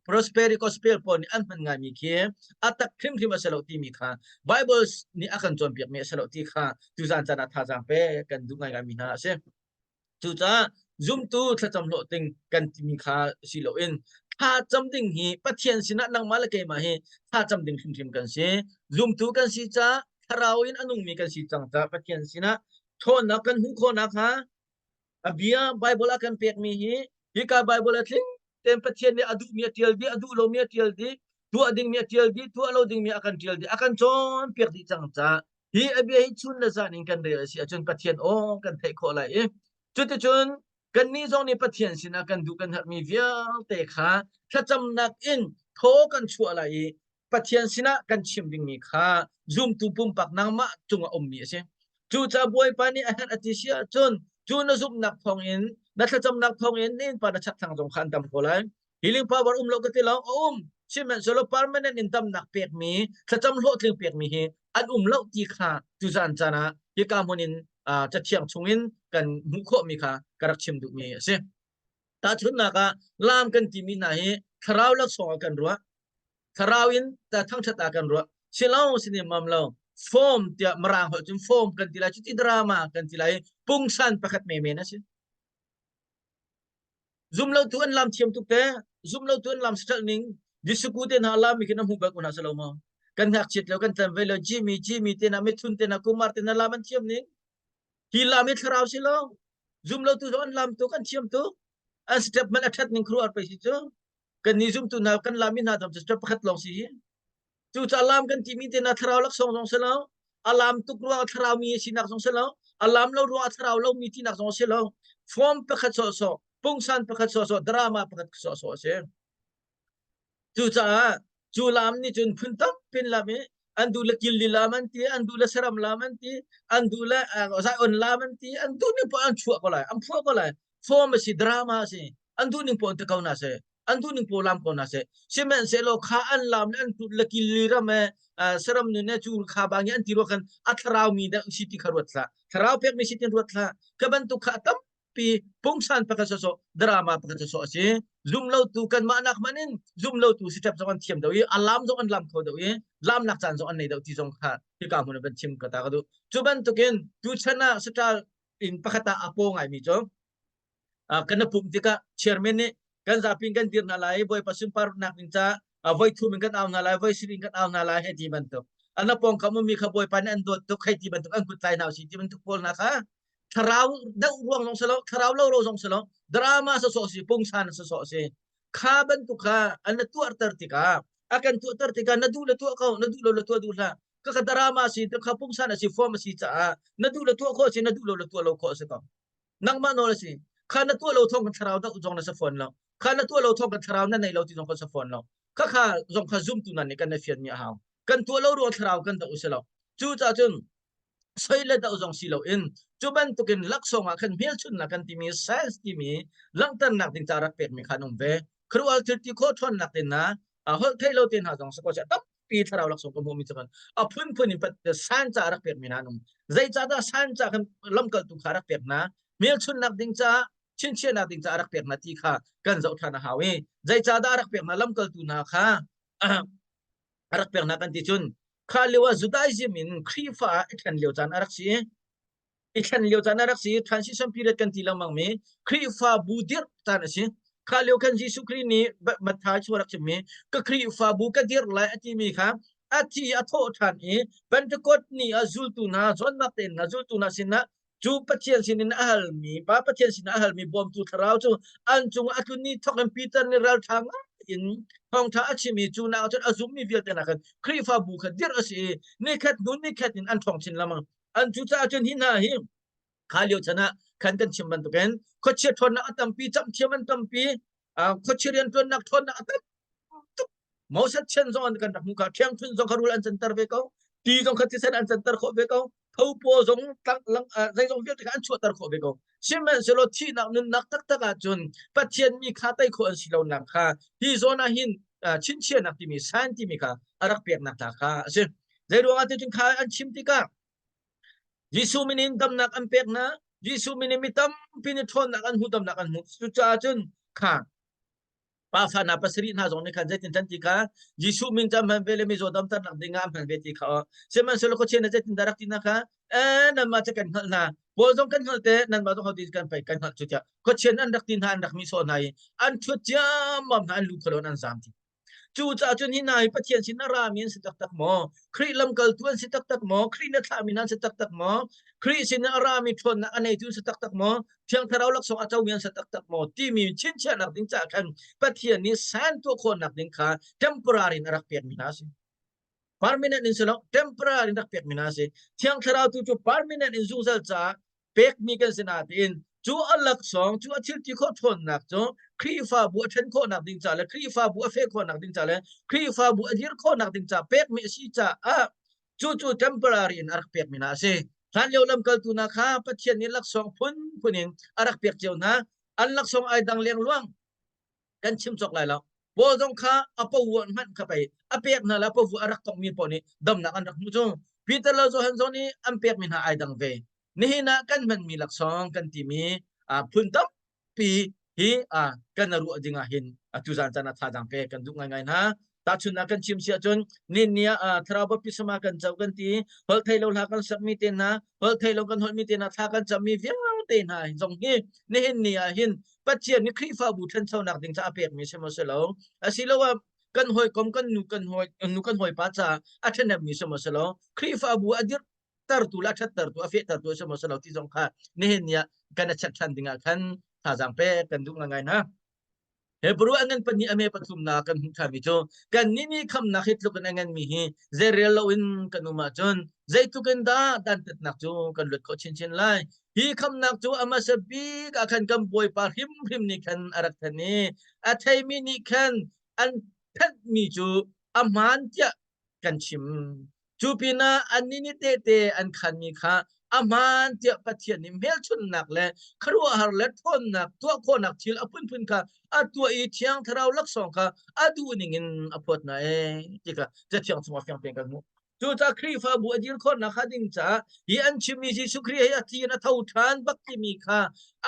prosperity gospel pawl nih an hman ngaimi khi a tak hrimhrim a si lo timi kha Bible nih a kan cawnpiakmi a si lo ti kha tuzan caan ah thazaang pe kan duh ngaingaimi hna a si. Cucaah zumtu thlacam hlawhtling kan timi kha si loin thlacam ding hi Pathian sinah nangmah le keimah hi thlacam ding hrimhrim kan si. Zumtu kan si caah thlarau in a nungmi kan si cang caah Pathian sinah ṭhawnnak kan hmuh khawh nakhnga a bia Bible a kan pekmi hi hika Bible a tling tein Pathian nih a duhmi a ṭial dih, a duh lomi a ṭial dih, tuah dingmi a ṭial dih, tuah lo dingmi a kan ṭial dih, a kan cawnpiak dih cang caah hi a bia hi chun le zan in kan rel a si ahcun Pathian aw kan theih khawh lai i cuticun kannih zong nih Pathian sinah kan duh kan herhmi vialte kha thlacamnak in thaw kan chuah lai i Pathian sinah kan chim dingmi kha zumtu pumpak nangmah cungah ummi a si. Cucaah Bawipa nih a herh a ti si ahcun cu na zumhnak thawngin na thlacamnak thawngin na innpa na chakthlang zong kha an dam ko lai. Healing power um lo ka ti lo, a um. Sihmanhsehlaw permanent in damnak pekmi, thlacam hlawhtling pekmi hi an um lo ti kha tuzan caan ah hika hmun in cathiang chungin kan hmuh khawhmi kha ka rak chim duhmi a si. Tahchunhnak ah laam kan timi hna hi thlarau laksawng ah kan ruah. Thlarau in thangṭhat ah kan ruah. Silo sinim mam lo. Form tiah Mirang holh cun form kan ti lai cuti drama kan ti lai pungsan pakhat menmen a si. Zumlotu an lam thiam tuk te. Zumlotu an lam saṭalh ning Disuku te hna lam mi khi na hmu bal ko hna silo maw? Kan ngakchiat lo kan tlan ve lo Jimmy Jimmy te hna Mithun te hna Kumar te hna lam an thiam ning. Hi lam hi thlarau si lo. Zumlotu zong an lam tuk an thiam tuk. An step hmanh a ṭhat ning khuaruahhar pei si cu. Kan nih zumtu hna kan lam mi hna zong cu step pakhat lawng si hi. Cucaah lam kan timi te hna thlarau laksawng zong si lo. A lam tuk ruang ah thlarau mi sinak zong si lo. A lam lo ruang ah thlarau lo mi tinak zong si lo. Form pakhat sawhsawh, pungsan pakhat sawhsawh, drama pakhat sawhsawh a si. Cucaah cu lam nih cun phun tampi in lam i an duh le killi lam an ti, an duh le saram lam an ti, an duh le zaion lam an ti, an duh ning poah an chuah ko lai, an phuah ko lai. Form a si, drama a si. An duh ning poah an ti ko na seh. An duh ning poah lam ko na seh. Sihmanhsehlaw kha an lam le an tut le killi ram e saram nun e cu kha bang i an ti rua khan a thlarau mi dah si ti kha ruat hlah. Thlarau pek mi si tin ruat hlah. Kha bantuk kha a tam pi pungsan pakhat sawsawh drama pakhat sawsawh a si zum lo tu kanmah nak hmanh in zum lo tu step zong an thiam deuh i a lam zong an lam kho deuh i lamnak caan zong an nei deuh ti zong kha hika hmun ah van chim ka ta ka duh cu bantukin tu chan ah saṭal in pakhat ah a paw ngaimi cu kan na pumh tikah chairman nih kan zapi in kan dir hna lai bawipa sunparnak ding ca voi thum in kan au hna lai voi sin in kan au hna lai hei ti bantuk ana pawngkam ummi kha bawipa nih an dawt tuk hei ti bantuk an kut tlai hna usih ti bantuk pawl hna kha thlarau deuh ruang zong si lo thlarau lo lo zong si lo drama sawsawh si pungsan sawsawh si kha bantuk kha an na tuahter tikah a kan tuahter tikah na duh le tuah ko na duh lo le tuah duh hlah ka ka drama si ka pungsan a si form a si caah na duh le tuah khawh si na duh lo le tuah lo khawh si ko nangmah nawl a si kha na tuah lo thawng kan thlarau deuh zong na sa fawn lo kha na tuah lo thawng kan thlarau na nei lo ti zong kan sa fawn lo kha kha zong kha zumtu nan nih kan na fian mi a hau kan tuah lo ruang thlarau kan doh si lo cu caah cun soi le doh zong si loin cu bantukin laksawng ah khan hmelchunhnak kan timi science timi langhternak ding ca rak pekmi kha an um ve khuarual thil ti khawh ṭhawnnak te hna holh theih lo te hna zong si ko seh tampi thlarau laksawng ka hmuhmi cu kan a phunphun in science ca rak pekmi hna an um zeicahdah science ca kan lamkaltu kha rak pek hna hmelchunhnak ding caah chinchiahnak ding caah rak pek hna ti kha kan zoh ṭhan a hau i zeicahdah rak pek hna lamkaltu hna kha a rak pek hna kan ti cun kha lio ah Judaism in Khrihfa ah i thlen lio caan a rak si i thlen lio caan a rak si transition period kan ti lengmang mi Khrihfa bu dirh caan a si kha lio khan Jesuh Khrih nih Matthai chung rak chimmi ka Khrihfabu ka dirh lai a timi kha a thi a thawh ṭhan i Pentecost ni ah zultu hna John Mark te hna zultu hna sinah cu Pathian sinin a halmi Pa Pathian sinah a halmi bawmtu thlarau cu an cungah a tlun ni thawk in Peter nih ralṭha ngai in thawngṭha a chim i cu nak cun a zummi vialte nak khan Khrihfabu kha dirh a si i nikhat hnu nikhat in an ṭhawng chin lengmang an cucaah cun hi hna hi kha lio chan ah khan kan chim bantukin khuachia ṭhawnnak a tampi camhthiam an tampi khuachia rianṭuannak ṭhawnnak a tam tuk Moses chan zong an kan rak hmu kha ṭhiangṭhunh zong kha rul an canter ve ko ti zong kha thisen an canter khawh ve ko. Thopaw zong tlang lang zeizong vialte kha an chuahter khawh ve ko. Sihmanhsehlaw thihnak nunnak taktak ahcun Pathian mi kha tei khawh an si lonak kha hi zawn ah hin chinchiahnak timi sign timi kha a rak peknak hna kha a si. Zei ruangah ti cun kha an chim tikah Jesuh min in damnak an pek hna. Jesuh min in mi tampi nih ṭhawnnak an hmu, damnak an hmu. Cucaah cun kha pafa hna pasarih hna zong nih khan zeitin tan ti kha Jesuh min cu an hman ve le mizaw damternak ding ah an hman ve ti kha aw. Sihmanhsehlaw khuachia nih zeitin dah rak ti hna kha eh nanmah cu kan hngalh hna. Paul zong kan hngalh te nanmah zong hoti kan pei kan hngalh cu tiah khuachia an rak ti hna an rak mi sawh hna i an ṭhut ciammam hna an lu khualon an zam ti. Cucaah cun hi hna hi Pathian sin a rami an si taktak maw? Khrih lamkaltu an si taktak maw? Khrih na thlahmi an si taktak maw? Khrih sin a rami ṭhawnnak a neitu an si taktak maw? Thiang Thlarau laksawng a comi an si taktak maw? Timi chinchiahnak ding caah khan Pathian nih san tuah khawhnak ding kha temporary in a rak pekmi hna a si. Permanent in si lo, temporary in rak pekmi hna a si. Thiang Thlarau tu cu permanent in zungzal caah pekmi kan si nain cu a laksawng cu a thil ti khawh ṭhawnnak cu Khrihfabu a ṭhen khawhnak ding ca le Khrihfabu a feh khawhnak ding ca le Khrihfabu a dir khawhnak ding ca pekmi a si caah cu cu temporary in a rak pekmi hna a si. Hlanlio lamkaltu hna kha Pathian nih laksawng phunphun in a rak pek cio hna. An laksawng ai dang lengluang. Kan chim cawk lai lo. Paul zong kha a pavuah hmanh kha pei a pek hna le pavuah a rak tongmi paoh nih damnak an rak hmuh cu. Peter le Johan zong nih an pekmi hna ai dang ve. Nihin ah kan hmanmi laksawng kan timi phun tampi hi kan ruah ding ah hin tuzan caan ah thazaang pek kan duh ngaingai hna. Tahchunhnak kan chim si ahcun nin ni ah thlarau baptisma kan co kan ti, holh thei lo hla kan sakmi te hna, holh thei lo kan holhmi te hna, thla kan cammi vialte hna zong hi nihin ni ah hin Pathian nih Khrihfabu ṭhanchonak ding caah a pekmi si maw si lo? Asiloah kan hawikom kan nu kan hawi nu kan hawipa caah a ṭhahnemmi si maw si lo? Khrihfabu a dirhtertu le a ṭhattertu a fehtertu a si maw si lo ti zong kha nihin ni ah kan i check ṭhan ding ah khan thazaang pek kan duh ngaingai hna. Hebrew a ngan pahnih a me pathumnak kan hmuh ṭhanmi cu kannih nih khamnak hi tluk in a nganmi hi zeirel loin kan um ahcun zeitluk in dah dantatnak cu kan luat khawh chinchin lai. Hi khamnak cu a hmasa bik ah khan kan Bawipa hrimhrim nih khan a rak thanh i a theimi nih khan an thanhmi cu a hmaan tiah kan chim. Cu pinah annih nih tehte an khanmi kha a hmaan tiah Pathian nih hmelchunhnak le khuaruahhar le ṭhawnnak tuah khawhnak thil a phunphun kha a tuah i Thiang Thlarau laksawng kha a duh ningin a phawt hna ee ti kha Cathiang chungah fiang tein kan hmuh. Cucaah Khrihfabu a dir khawhnak hnga ding caah hi an chimmi Jesuh Khrih hi a thi in a tho ṭhan bak timi kha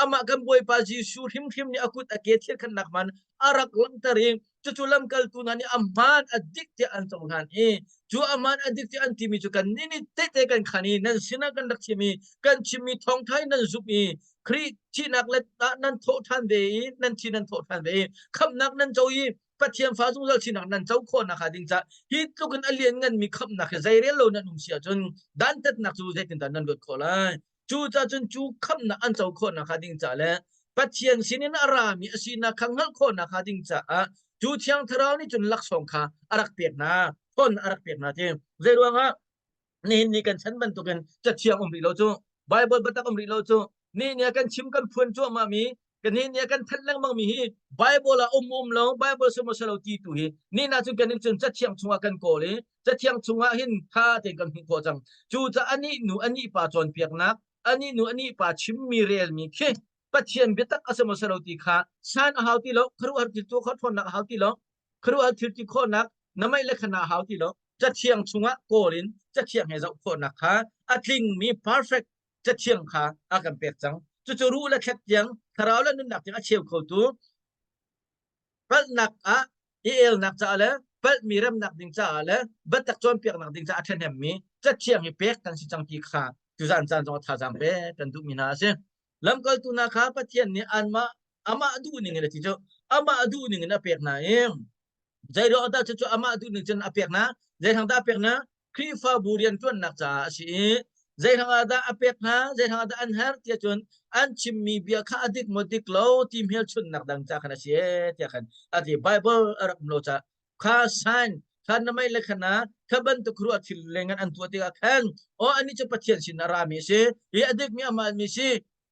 amah kan Bawipa Jesuh hrimhrim nih a kut a ke thirkhannak man a rak langhter i cucu lamkaltu hna nih a hmaan a dik tiah an cohlan i cu a hmaan a dik tiah an timi cu kan nih nih tehte kan khan i nan sinah kan rak chim i kan chimmi thawngṭha in nan zumh i Khrih thihnak le nan thawh ṭhan ve i nan thi nan thawh ṭhan ve i khamhnak nan co i Pathian fa zungzal sinak nan co khawh nakhnga ding caah hi tluk in a liannganmi khamhnak hi zeirel lo nan um si ahcun dantatnak cu zeitindah nan luat khawh lai? Cucaah cun cu khamhnak an co khawh nakhnga ding caah le Pathian sinin a rami a sinak kha hngalh khawh nakhnga ding caah cu Thiang Thlarau nih cun laksawng kha a rak pek hna, ṭhawnnak a rak pek hna ti. Zei ruangah nihin ni kan chan bantukin cathiang um rih lo cu, Bible biatak um rih lo cu, nihin ni ah kan chim kan phuan cuahmah mi kan nihin ni ah kan thanh lengmang mi hi Bible ah um um lo, Bible si maw si lo ti tu hi nihin ah cun kan in cun cathiang chungah kan kawl i cathiang chungah hin tha tein kan hmuh khawh cang. Cucaah anih nu anih pa cawnpiaknak, anih nu anih pa chimmi relmi khi Pathian biatak a si maw si lo ti kha san a hau ti lo, khuaruahhar thil tuah khawh ṭhawnnak a hau ti lo, khuaruahhar thil ti khawhnak na meih le khana a hau ti lo. Cathiang chungah kawl in cathiang he zoh khawhnak kha a tlingmi perfect cathiang kha a kan pek cang. Cucu ruh le thlek tiang, thlarau le nunnak tiang a cheu khotu palhnak ah i elnak caah le palhmi remnak ding caah le biatak cawnpiaknak ding caah a ṭhahnemmi cathiang hi pek kan si cang ti kha tuzan caan zong ah thazaang pek kan duhmi hna a si. Lamkaltu hna kha Pathian nih anmah amah duh ning in a ti cu amah duh ning in a pek hna i zeiruang dah cucu amah duh ning cun a pek hna zeihrang dah a pek hna Khrihfabu rianṭuannak caah a si i zeihrang ah dah a pek hna zeihrang ah dah an herh tiah cun an chimmi bia kha a dik maw dik lo ti hmelchunhnak dang ca khan a si ee tiah khan a ti. Bible a rak um lo caah kha sign kha na mei le khana kha bantuk ruah thil lengan an tuah tikah khan aw ani cu Pathian sin a rami a si hi a dikmi amah mi si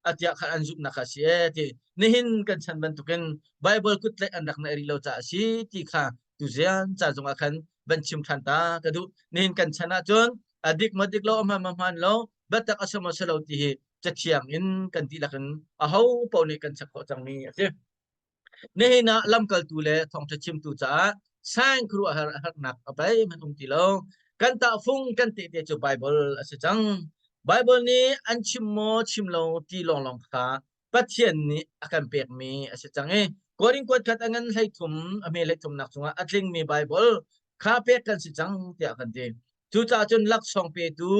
atiah khan an zumhnak kha a si ee ti. Nihin kan chan bantukin Bible kutlaih an rak neih rih lo caah a si ti kha tuzian ca zongah khan van chim ṭhan ta ka duh. Nihin kan chan ahcun a dik maw dik lo, a hmaan maw hmaan lo. Biatak a si maw si lo ti hi cathiang in kan dihlak in aho paoh nih kan check khawh cangmi a si. Nihin ah lamkaltu le thawngṭha chimtu caah sign khuaruahhar a harnak a zeihmanh um ti lo. Kan tahfung kan tehte cu Baibal a si cang. Baibal nih an chim maw chim lo ti lawnglawng kha Pathian nih a kan pekmi a si cang i Korin kuat khat a ngan 13 a hme 33nak cungah a tlingmi Baibal kha pek kan si cang tiah kan ti. Cucaah cun laksawng petu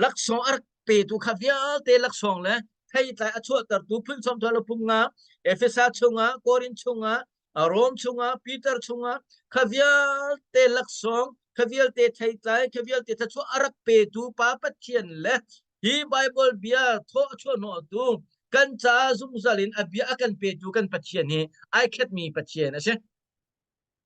laksawng a rak petu kha vialte laksawng le theitlai a chuahtertu phun sawm thua le phung nga Efesa chungah Korin chungah Rom chungah Peter chungah kha vialte laksawng kha vialte theitlai kha vialte thluachuah a rak petu Pa Pathian le hi Bible bia thaw a chuahhnawhtu kan caah zungzal in a bia a kan petu kan Pathian hi ai khetmi Pathian a si.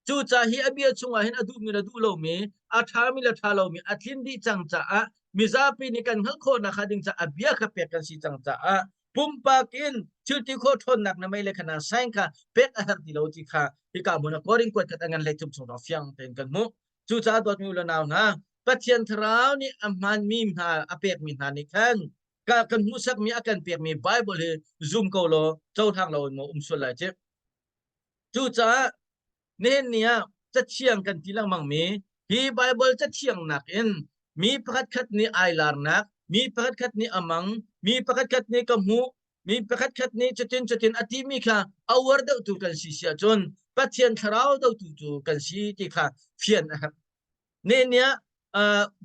Cucaah hi a bia chungah hin a duhmi le duh lomi, a ṭhami le ṭha lomi a tlin dih cang caah mizapi nih kan hngalh khawh nakhnga ding caah a bia kha pek kan si cang caah pumpak in thil ti khawh ṭhawnnak na mei le kha na sign kha pek a herh ti lo ti kha hika hmun ah Korin kuat khat a ngan 13 chung zong fiang tein kan hmuh. Cucaah dawtmi u le nau hna, Pathian Thlarau nih a hmanmi hna a pekmi hna nih khan ka kan hmuhsakmi a kan pekmi Bible hi zum ko law cohlang lo in maw um sual lai ci. Cucaah nihin ni ah cathiang kan ti lengmangmi hi Baibal cathiang nakin mi pakhatkhat nih ai larnak, mi pakhatkhat nih a mang, mi pakhatkhat nih ka hmuh, mi pakhatkhat nih cutin cutin a timi kha a uar deuhtu kan si si ahcun Pathian thlarau dotu cu kan si ti kha fian a herh. Ne nia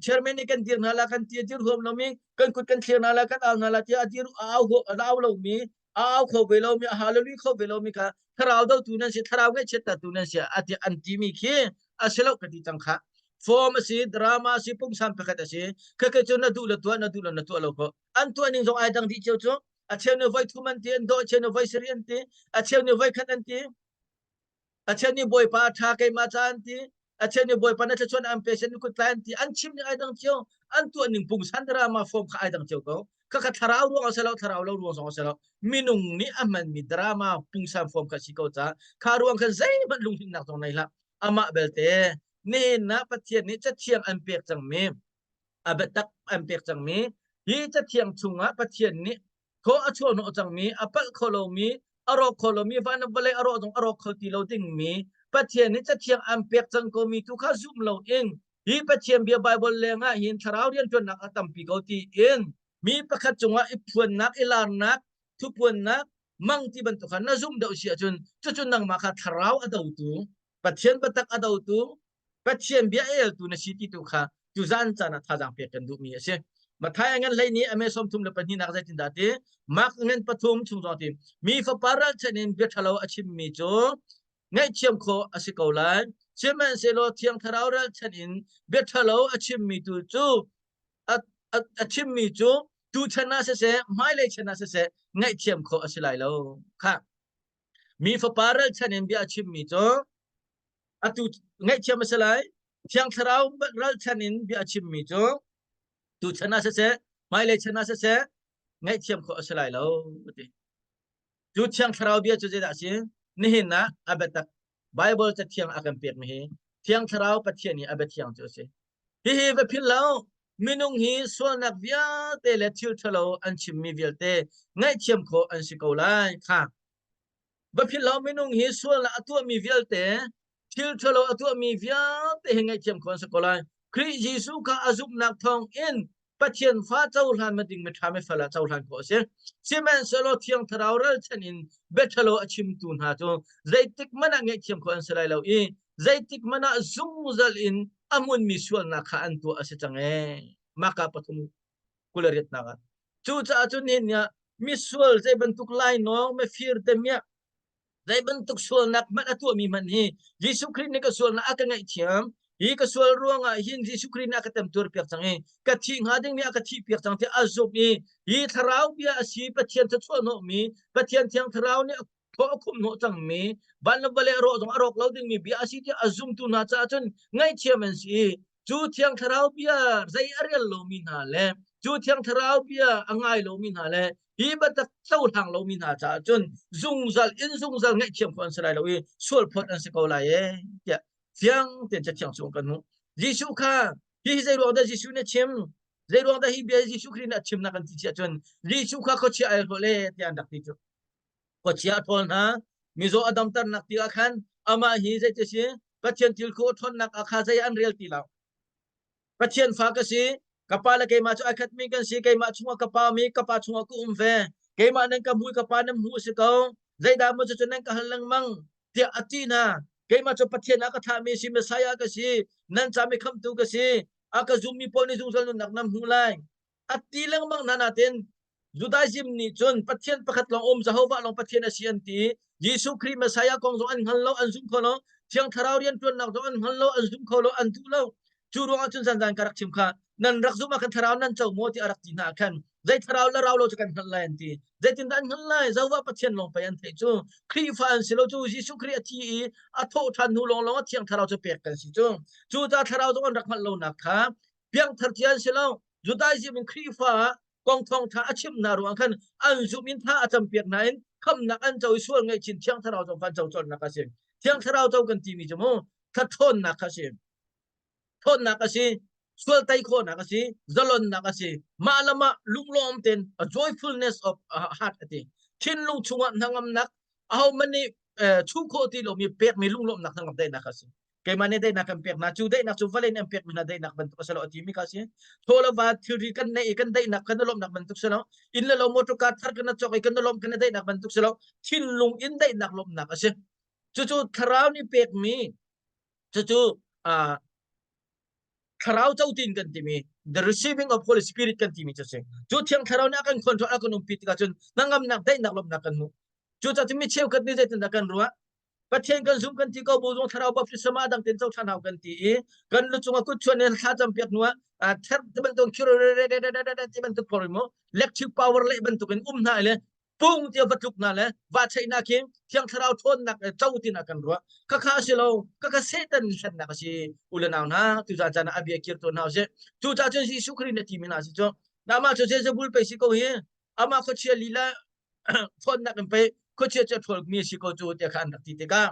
chairman nih kan dir hna la kan ti dir huam lomi kan kut kan thlir hna la kan au hna la tiah a dir a au a au lomi a au kho ve lomi a hallelujah kho ve lomi kha thlarau dotu nan si thlarau ngaihchiat tu nan si ati an timi khi a si lo ka ti cang kha form a si drama a si pungsan pakhat a si kha ke cu na duh le tuah na duh le na tuah lo ko an tuah ning zong ai dang dih cio cu a cheu nih voi thum an ti an dawh a cheu nih voi sarih an ti a cheu nih voi khat an ti A cheu nih Bawipa a ṭha keimah ca an ti. A cheu nih Bawipa na thluachuah an pe sen kut tlai an ti. An chim ning ai dang cio. An tuah ning pungsan drama form kha ai dang cio ko. Khakha thlarau ruang a si lo, thlarau lo ruang zong a si lo. Minung nih a hmanmi drama pungsan form kha si ko ca. Kha ruang khan zeihmanh lunghrinnak zong nei hlah. Amah belte nihin ah Pathian nih cathiang an pek cangmi a biatak an pek cangmi hi cathiang chungah Pathian nih thaw a chuahhnawh cangmi, a palh kho lomi, a rawk kho lomi, van le vawlei a rawh zong a rawk kho ti lo dingmi Pathian nih Cathiang an pek cang komi tu kha zumh loin hi Pathian bia Baibal lengah hin thlarau rianṭuannak a tampi ko tiin mi pakhat cungah i phuannak, i larnak, thupuannak, mang ti bantuk kha na zumh deuh si ahcun cucu nangmah kha thlarau a dotu, Pathian biatak a dotu, Pathian bia eltu na si ti tu kha tuzan caan ah thazaang pek kan duhmi a si. Matthai a ngan hlei nih a me 32 nak zeitindah ti Mark ngan pathum chung zong ti mi fapa ralchanh in bia ṭhalo a chimmi cu ngaihthiam khawh a si ko lai. Sihmanhsehlaw Thiang Thlarau ralchanh in bia ṭhalo a chimmi tu cu a, a, a chimmi cu tuchan ah siseh hmailei chan ah siseh ngaihthiam khawh a si lai lo. Kha mi fapa ralchanh in bia a chimmi cu atu ngaihthiam a si lai thiang thlarau ralchan in bia a chimmi cu tu chan ah siseh hmailei chan ah siseh ngaihthiam khawh a si lai lo ti cu thiang thlarau bia cu zeidah a si nihin ah a biatak Bible cathiang a kan pekmi hi thiang thlarau Pathian i a biathiang cu a si hihi va philh lo minung hi sualnak vialte le thil ṭhalo an chimmi vialte ngaihthiam khawh an si ko lai kha Va philh lo minung hi sualnak a tuahmi vialte thil ṭhalo a tuahmi vialte hi ngaihthiam khawh an si ko lai. Khrih Jesuh kha a zumhnak thawng in Pathian fa cohlan ma ding miṭha mifel ah cohlan khawh a si. Sihmanhsehlaw Thiang Thlarau ralchanh in bia ṭhalo a chimtu hna cu zeitik hmanh ah ngaihthiam khawh an si lai lo i zeitik hmanh ah zungzal in a hmunmi sualnak kha an tuah a si cang ee. Maka pathum 28 ah. Cucaah cun nihin ni ah misual zei bantuk lainawng, mifir damiah, zei bantuk sualnak hmanh a tuahmi hmanh hi Jesuh Khrih nih ka sualnak a ka ngaihthiam. Hi ka sual ruangah hin Jesuh Khrih nih a ka temtuar piak cang i ka thih hnga dingmi a ka thih piak cang tiah a zumh i hi thlarau bia a si Pathian thluachuah hnawhmi Pathian thiang thlarau nih thaw a khumh hnawh cangmi van le vawlei a rawh zong a rawk lo dingmi bia a si tiah a zumtu hna caah cun ngaihthiam an si i cu thiang thlarau bia zei a rel lomi hna le cu thiang thlarau bia a ngai lomi hna le hi biatak cohlang lomi hna caah cun zungzal in zungzal ngaihthiam khawh an si lai lo i sual phawt an si ko lai ee tiah fiang tein cathiang chung kan hmuh Jesuh kha hi zei ruang dah Jesuh nih a chim? Zei ruang dah hi bia Jesuh Khrih nih a chimnak kan ti si ahcun Jesuh kha khuachia ai hlawh le tiah an rak ti cu. Khuachia a ṭhawl hna, mizaw a damternak ti ah khan amah hi zeiti si Pathian thil khu a ṭhawnnak ah kha zei an rel ti lo. Pathian fa ka si, ka pa le keimah cu ai khatmi kan si, keimah chungah ka pa mi, ka pa chungah ka um ve. Keimah nan ka hmu i ka pa nan hmu a si ko. Zeidah maw cucu nan ka hal lengmang tiah a ti hna. Keimah cu Pathian a ka thlahmi si, Messiah ka si, nan ca mi khamhtu ka si. A ka zummi pawl nih zungzal nunnak nan hmu lai. A ti lengmang hna nain Judaism nih cun Pathian pakhat lawng um Jehovah lawng Pathian a si an ti. Jesuh Khrih Messiah kong zong an hngal lo, an zum kho lo. Thiang Thlarau rianṭuannak zong an hngal lo, an zum kho lo, an duh lo. Cu ruangah cun zanzan ka rak chim kha nan rak zumh ah khan thlarau nan co maw ti a rak ti hna khan zei thlarau le rau lo cu kan hngalh lai an ti. Zeitindah an hngalh lai? Jehovah Pathian lawng pei an theih cu. Khrihfa an si lo cu Jesuh Khrih a thi i a thawh ṭhan hnu lawnglawng ah Thiang Thlarau cu pek kan si cu. Cucaah thlarau zong an rak hngalh lonak kha piangthar cia an si lo. Judaism in Khrihfa ah kong thawngṭha a chimh hna ruangah khan an zumh in tha a campiak hna in khamnak an co i sual ngaihchin Thiang Thlarau zong kha an co colhnak a si. Thiang Thlarau co kan timi cu mu ṭhawnnak kha a si. Ṭhawnnak a si, sual tei khawhnak a si, zalonnak a si. Mah le mah lunglawm tein a joyfulness of heart a ti. Thinlung chungah hnangamnak ahohmanh nih chuh khawh ti lomi pekmi lunglawmhnak hnangam daihnak a si. Keimah nih daihnak kan pek hna cu daihnak cu vawlei nih an pekmi hna daihnak bantuk a si lo a timi kha a si. Thaw le va thilri kan neih i kan daihnak kan i lawmhnak bantuk si lo. Inn le lo motor car thar kan i cawk i kan i lawmh kan i daihnak bantuk si lo. Thinlung in daihnak lawmhnak a si. Cucu thlarau nih pekmi cucu uh, thlarau cotin kan timi the receiving of Holy Spirit kan timi cu si. Cu thiang thlarau nih a kan control a kan umpi tikah cun hnangamnak daihnak lawmhnak kan hmu. Cucaah mi cheukhat nih zeitindah kan ruah? Pathian kan zum kan ti ko bu zong thlarau baptisma dang ten co ṭhan hau kan ti i kan lu cungah kut chuan in thla cam piak hnuah ther ti bantuk ti bantuk phor mu electric power le bantuk in um hna le pung tia va tluk na le va cheina khi thiang thlarau ṭhawnnak co tin ah kan ruah khakha a si lo khakha Satan hlennak a si u le nau hna tu zan caan ah a bia kir tawn hna usih cu ca cun Jesuh Khrih na ti mi hna si cu amah cu Beelzebul pei si ko hi amah khuachia lila ṭhawnnak in pei khuachia cu a ṭhawlmi a si ko cu tiah kha an rak ti tikah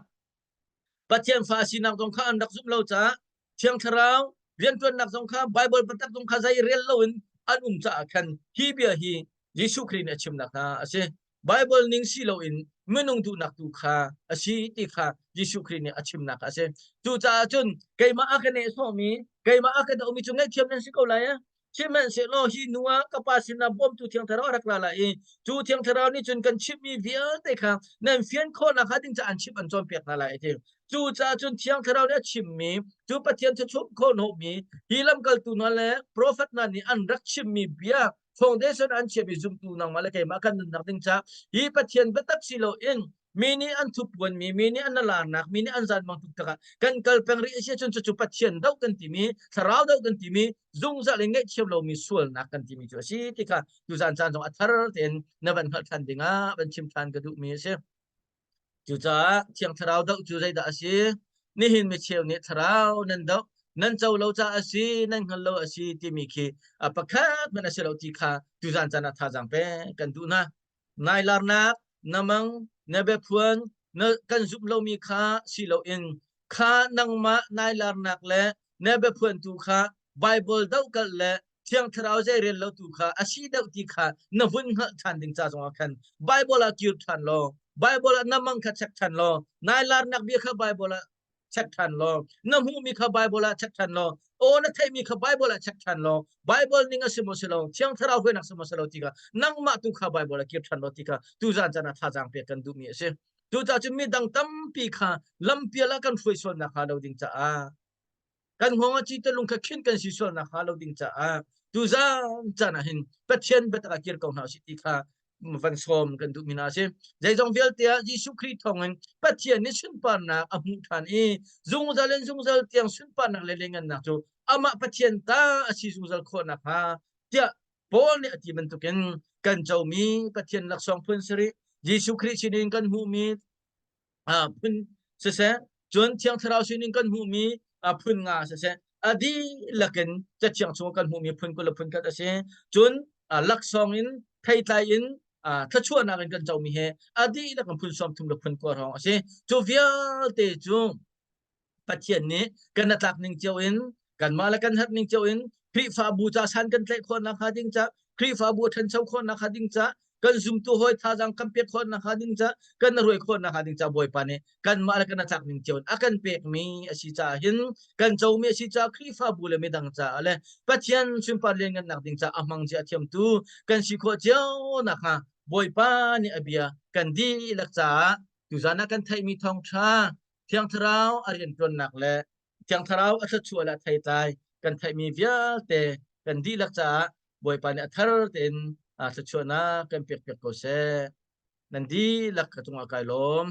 Pathian fa sinak zong kha an rak zumh lo caah Thiang Thlarau rianṭuannak zong kha Baibal biatak zong kha zei rel loin an um caah khan hi bia hi Jesuh Khrih nih a chimnak hna a si. Baibal ning si loin minung duhnak tu kha a si ti kha Jesuh Khrih nih a chimnak a si. Cucaah cun keimah a ka nehsawhmi, keimah a ka dohmi cu ngaihthiam nan si ko lai. Sihmanhsehlaw hi hnu ah ka Pa sinah bawmtu Thiang Thlarau a rak ra lai i cu Thiang Thlarau nih cun kan chimhmi vialte kha nan fian khawh nakhnga ding caah an chimh an cawnpiak hna lai a ti. Cucaah cun Thiang Thlarau nih a chimmi cu Pathian thluachuah khawhnawhmi hi lamkaltu hna le profet hna nih an rak chimmi bia foundation an chiahmi zumtu nangmah le keimah kan nunnak ding caah hi Pathian biatak si loin mi nih an thupuanmi mi nih an larnak mi nih an zanmang tuk takah kan kal peng rih a si ahcun cucu Pathian doh kan timi thlarau doh kan timi zungzal in ngaihthiam lomi sualnak kan timi cu a si ti kha tuzan caan zong a thar tein na van hngalh ṭhan dingah van chim ṭhan ka duhmi a si. Cucaah Thiang Thlarau doh cu zeidah a si? Nihin mi cheu nih thlarau nan doh, nan co lo caah a si, nan hngal lo a si timi khi a pakhat hmanh a si lo ti kha tuzan caan ah thazaang pek kan duh hna. Nai larnak, na mang, na biaphuan, na kan zumh lomi kha si loin kha nangmah nai larnak le na biaphuan tu kha Bible dohkalh le Thiang Thlarau zeirel lo tu kha a si deuh ti kha na vun hngalh ṭhan ding ca zongah khan Bible ah kir ṭhan law Bible ah na mang kha check ṭhan law nai larnak bia kha Bible ah check ṭhan law na hmuhmi kha Bible ah check ṭhan law aw na theihmi kha Bible ah check ṭhan law Bible ning a si maw si lo Thiang Thlarau hruainak si maw si lo ti kha nangmah tu kha Bible ah kir ṭhan law ti kha tuzan caan ah thazaang pek kan duhmi a si. Cucaah cun midang tampi kha lampial ah kan hruai sual nakhnga lo ding caah kan hngawng ah cite lung kha khin kan si sual nakhnga lo ding caah tuzan caan ah hin Pathian biatak ah kir ko hna usih ti kha van sawm kan duhmi hna a si. Zeizong vialte ah Jesuh Khrih thawngin Pathian nih sunparnak a hmuh ṭhan i zungzal in zungzal tiang sunparnak le lianngannak cu amah Pathian ta a si zungzal khawh nakhnga tiah Paul nih a ti bantukin kan comi Pathian laksawng phun sarih Jesuh Khrih sinin kan hmuhmi phun siseh cun Thiang Thlarau sinin kan hmuhmi phun nga siseh a dihlak in Cathiang chung kan hmuhmi phun 20 le phun khat a si. Cun laksawng in theitlai in thluachuahnak in kan comi he a dihlak in phun 30 le phun 9 hrawng a si. Cu vialte cu Pathian nih kan hnatlak ning cio in kanmah le kan herh ning cio in. Khrihfabu ca san kan tlaih khawh nakhnga ding ca Khrihfabu a ṭhancho khawh nakhnga ding ca kan zumtu hawi thazaang kan pek khawh nakhnga ding ca kan ruai khawh nakhnga ding ca Bawipa nih kanmah le kan tlak ning cio in a kan pekmi a si caah hin kan comi a si caah Khrihfabu le midang caah le Pathian sunpar lianngannak ding caah a hmang cia a thiamtu kan si khawh cio nakhnga Bawipa nih a bia kan dihlak caah tuzan ah kan theihmi thawngṭha Thiang Thlarau a rianṭuannak le Thiang Thlarau a thluachuah le a theitlai kan theihmi vialte kan dihlak caah Bawipa nih a thar tein thluachuahnak kan pekpiak ko seh. Nan dihlak ka cungah kai lawm.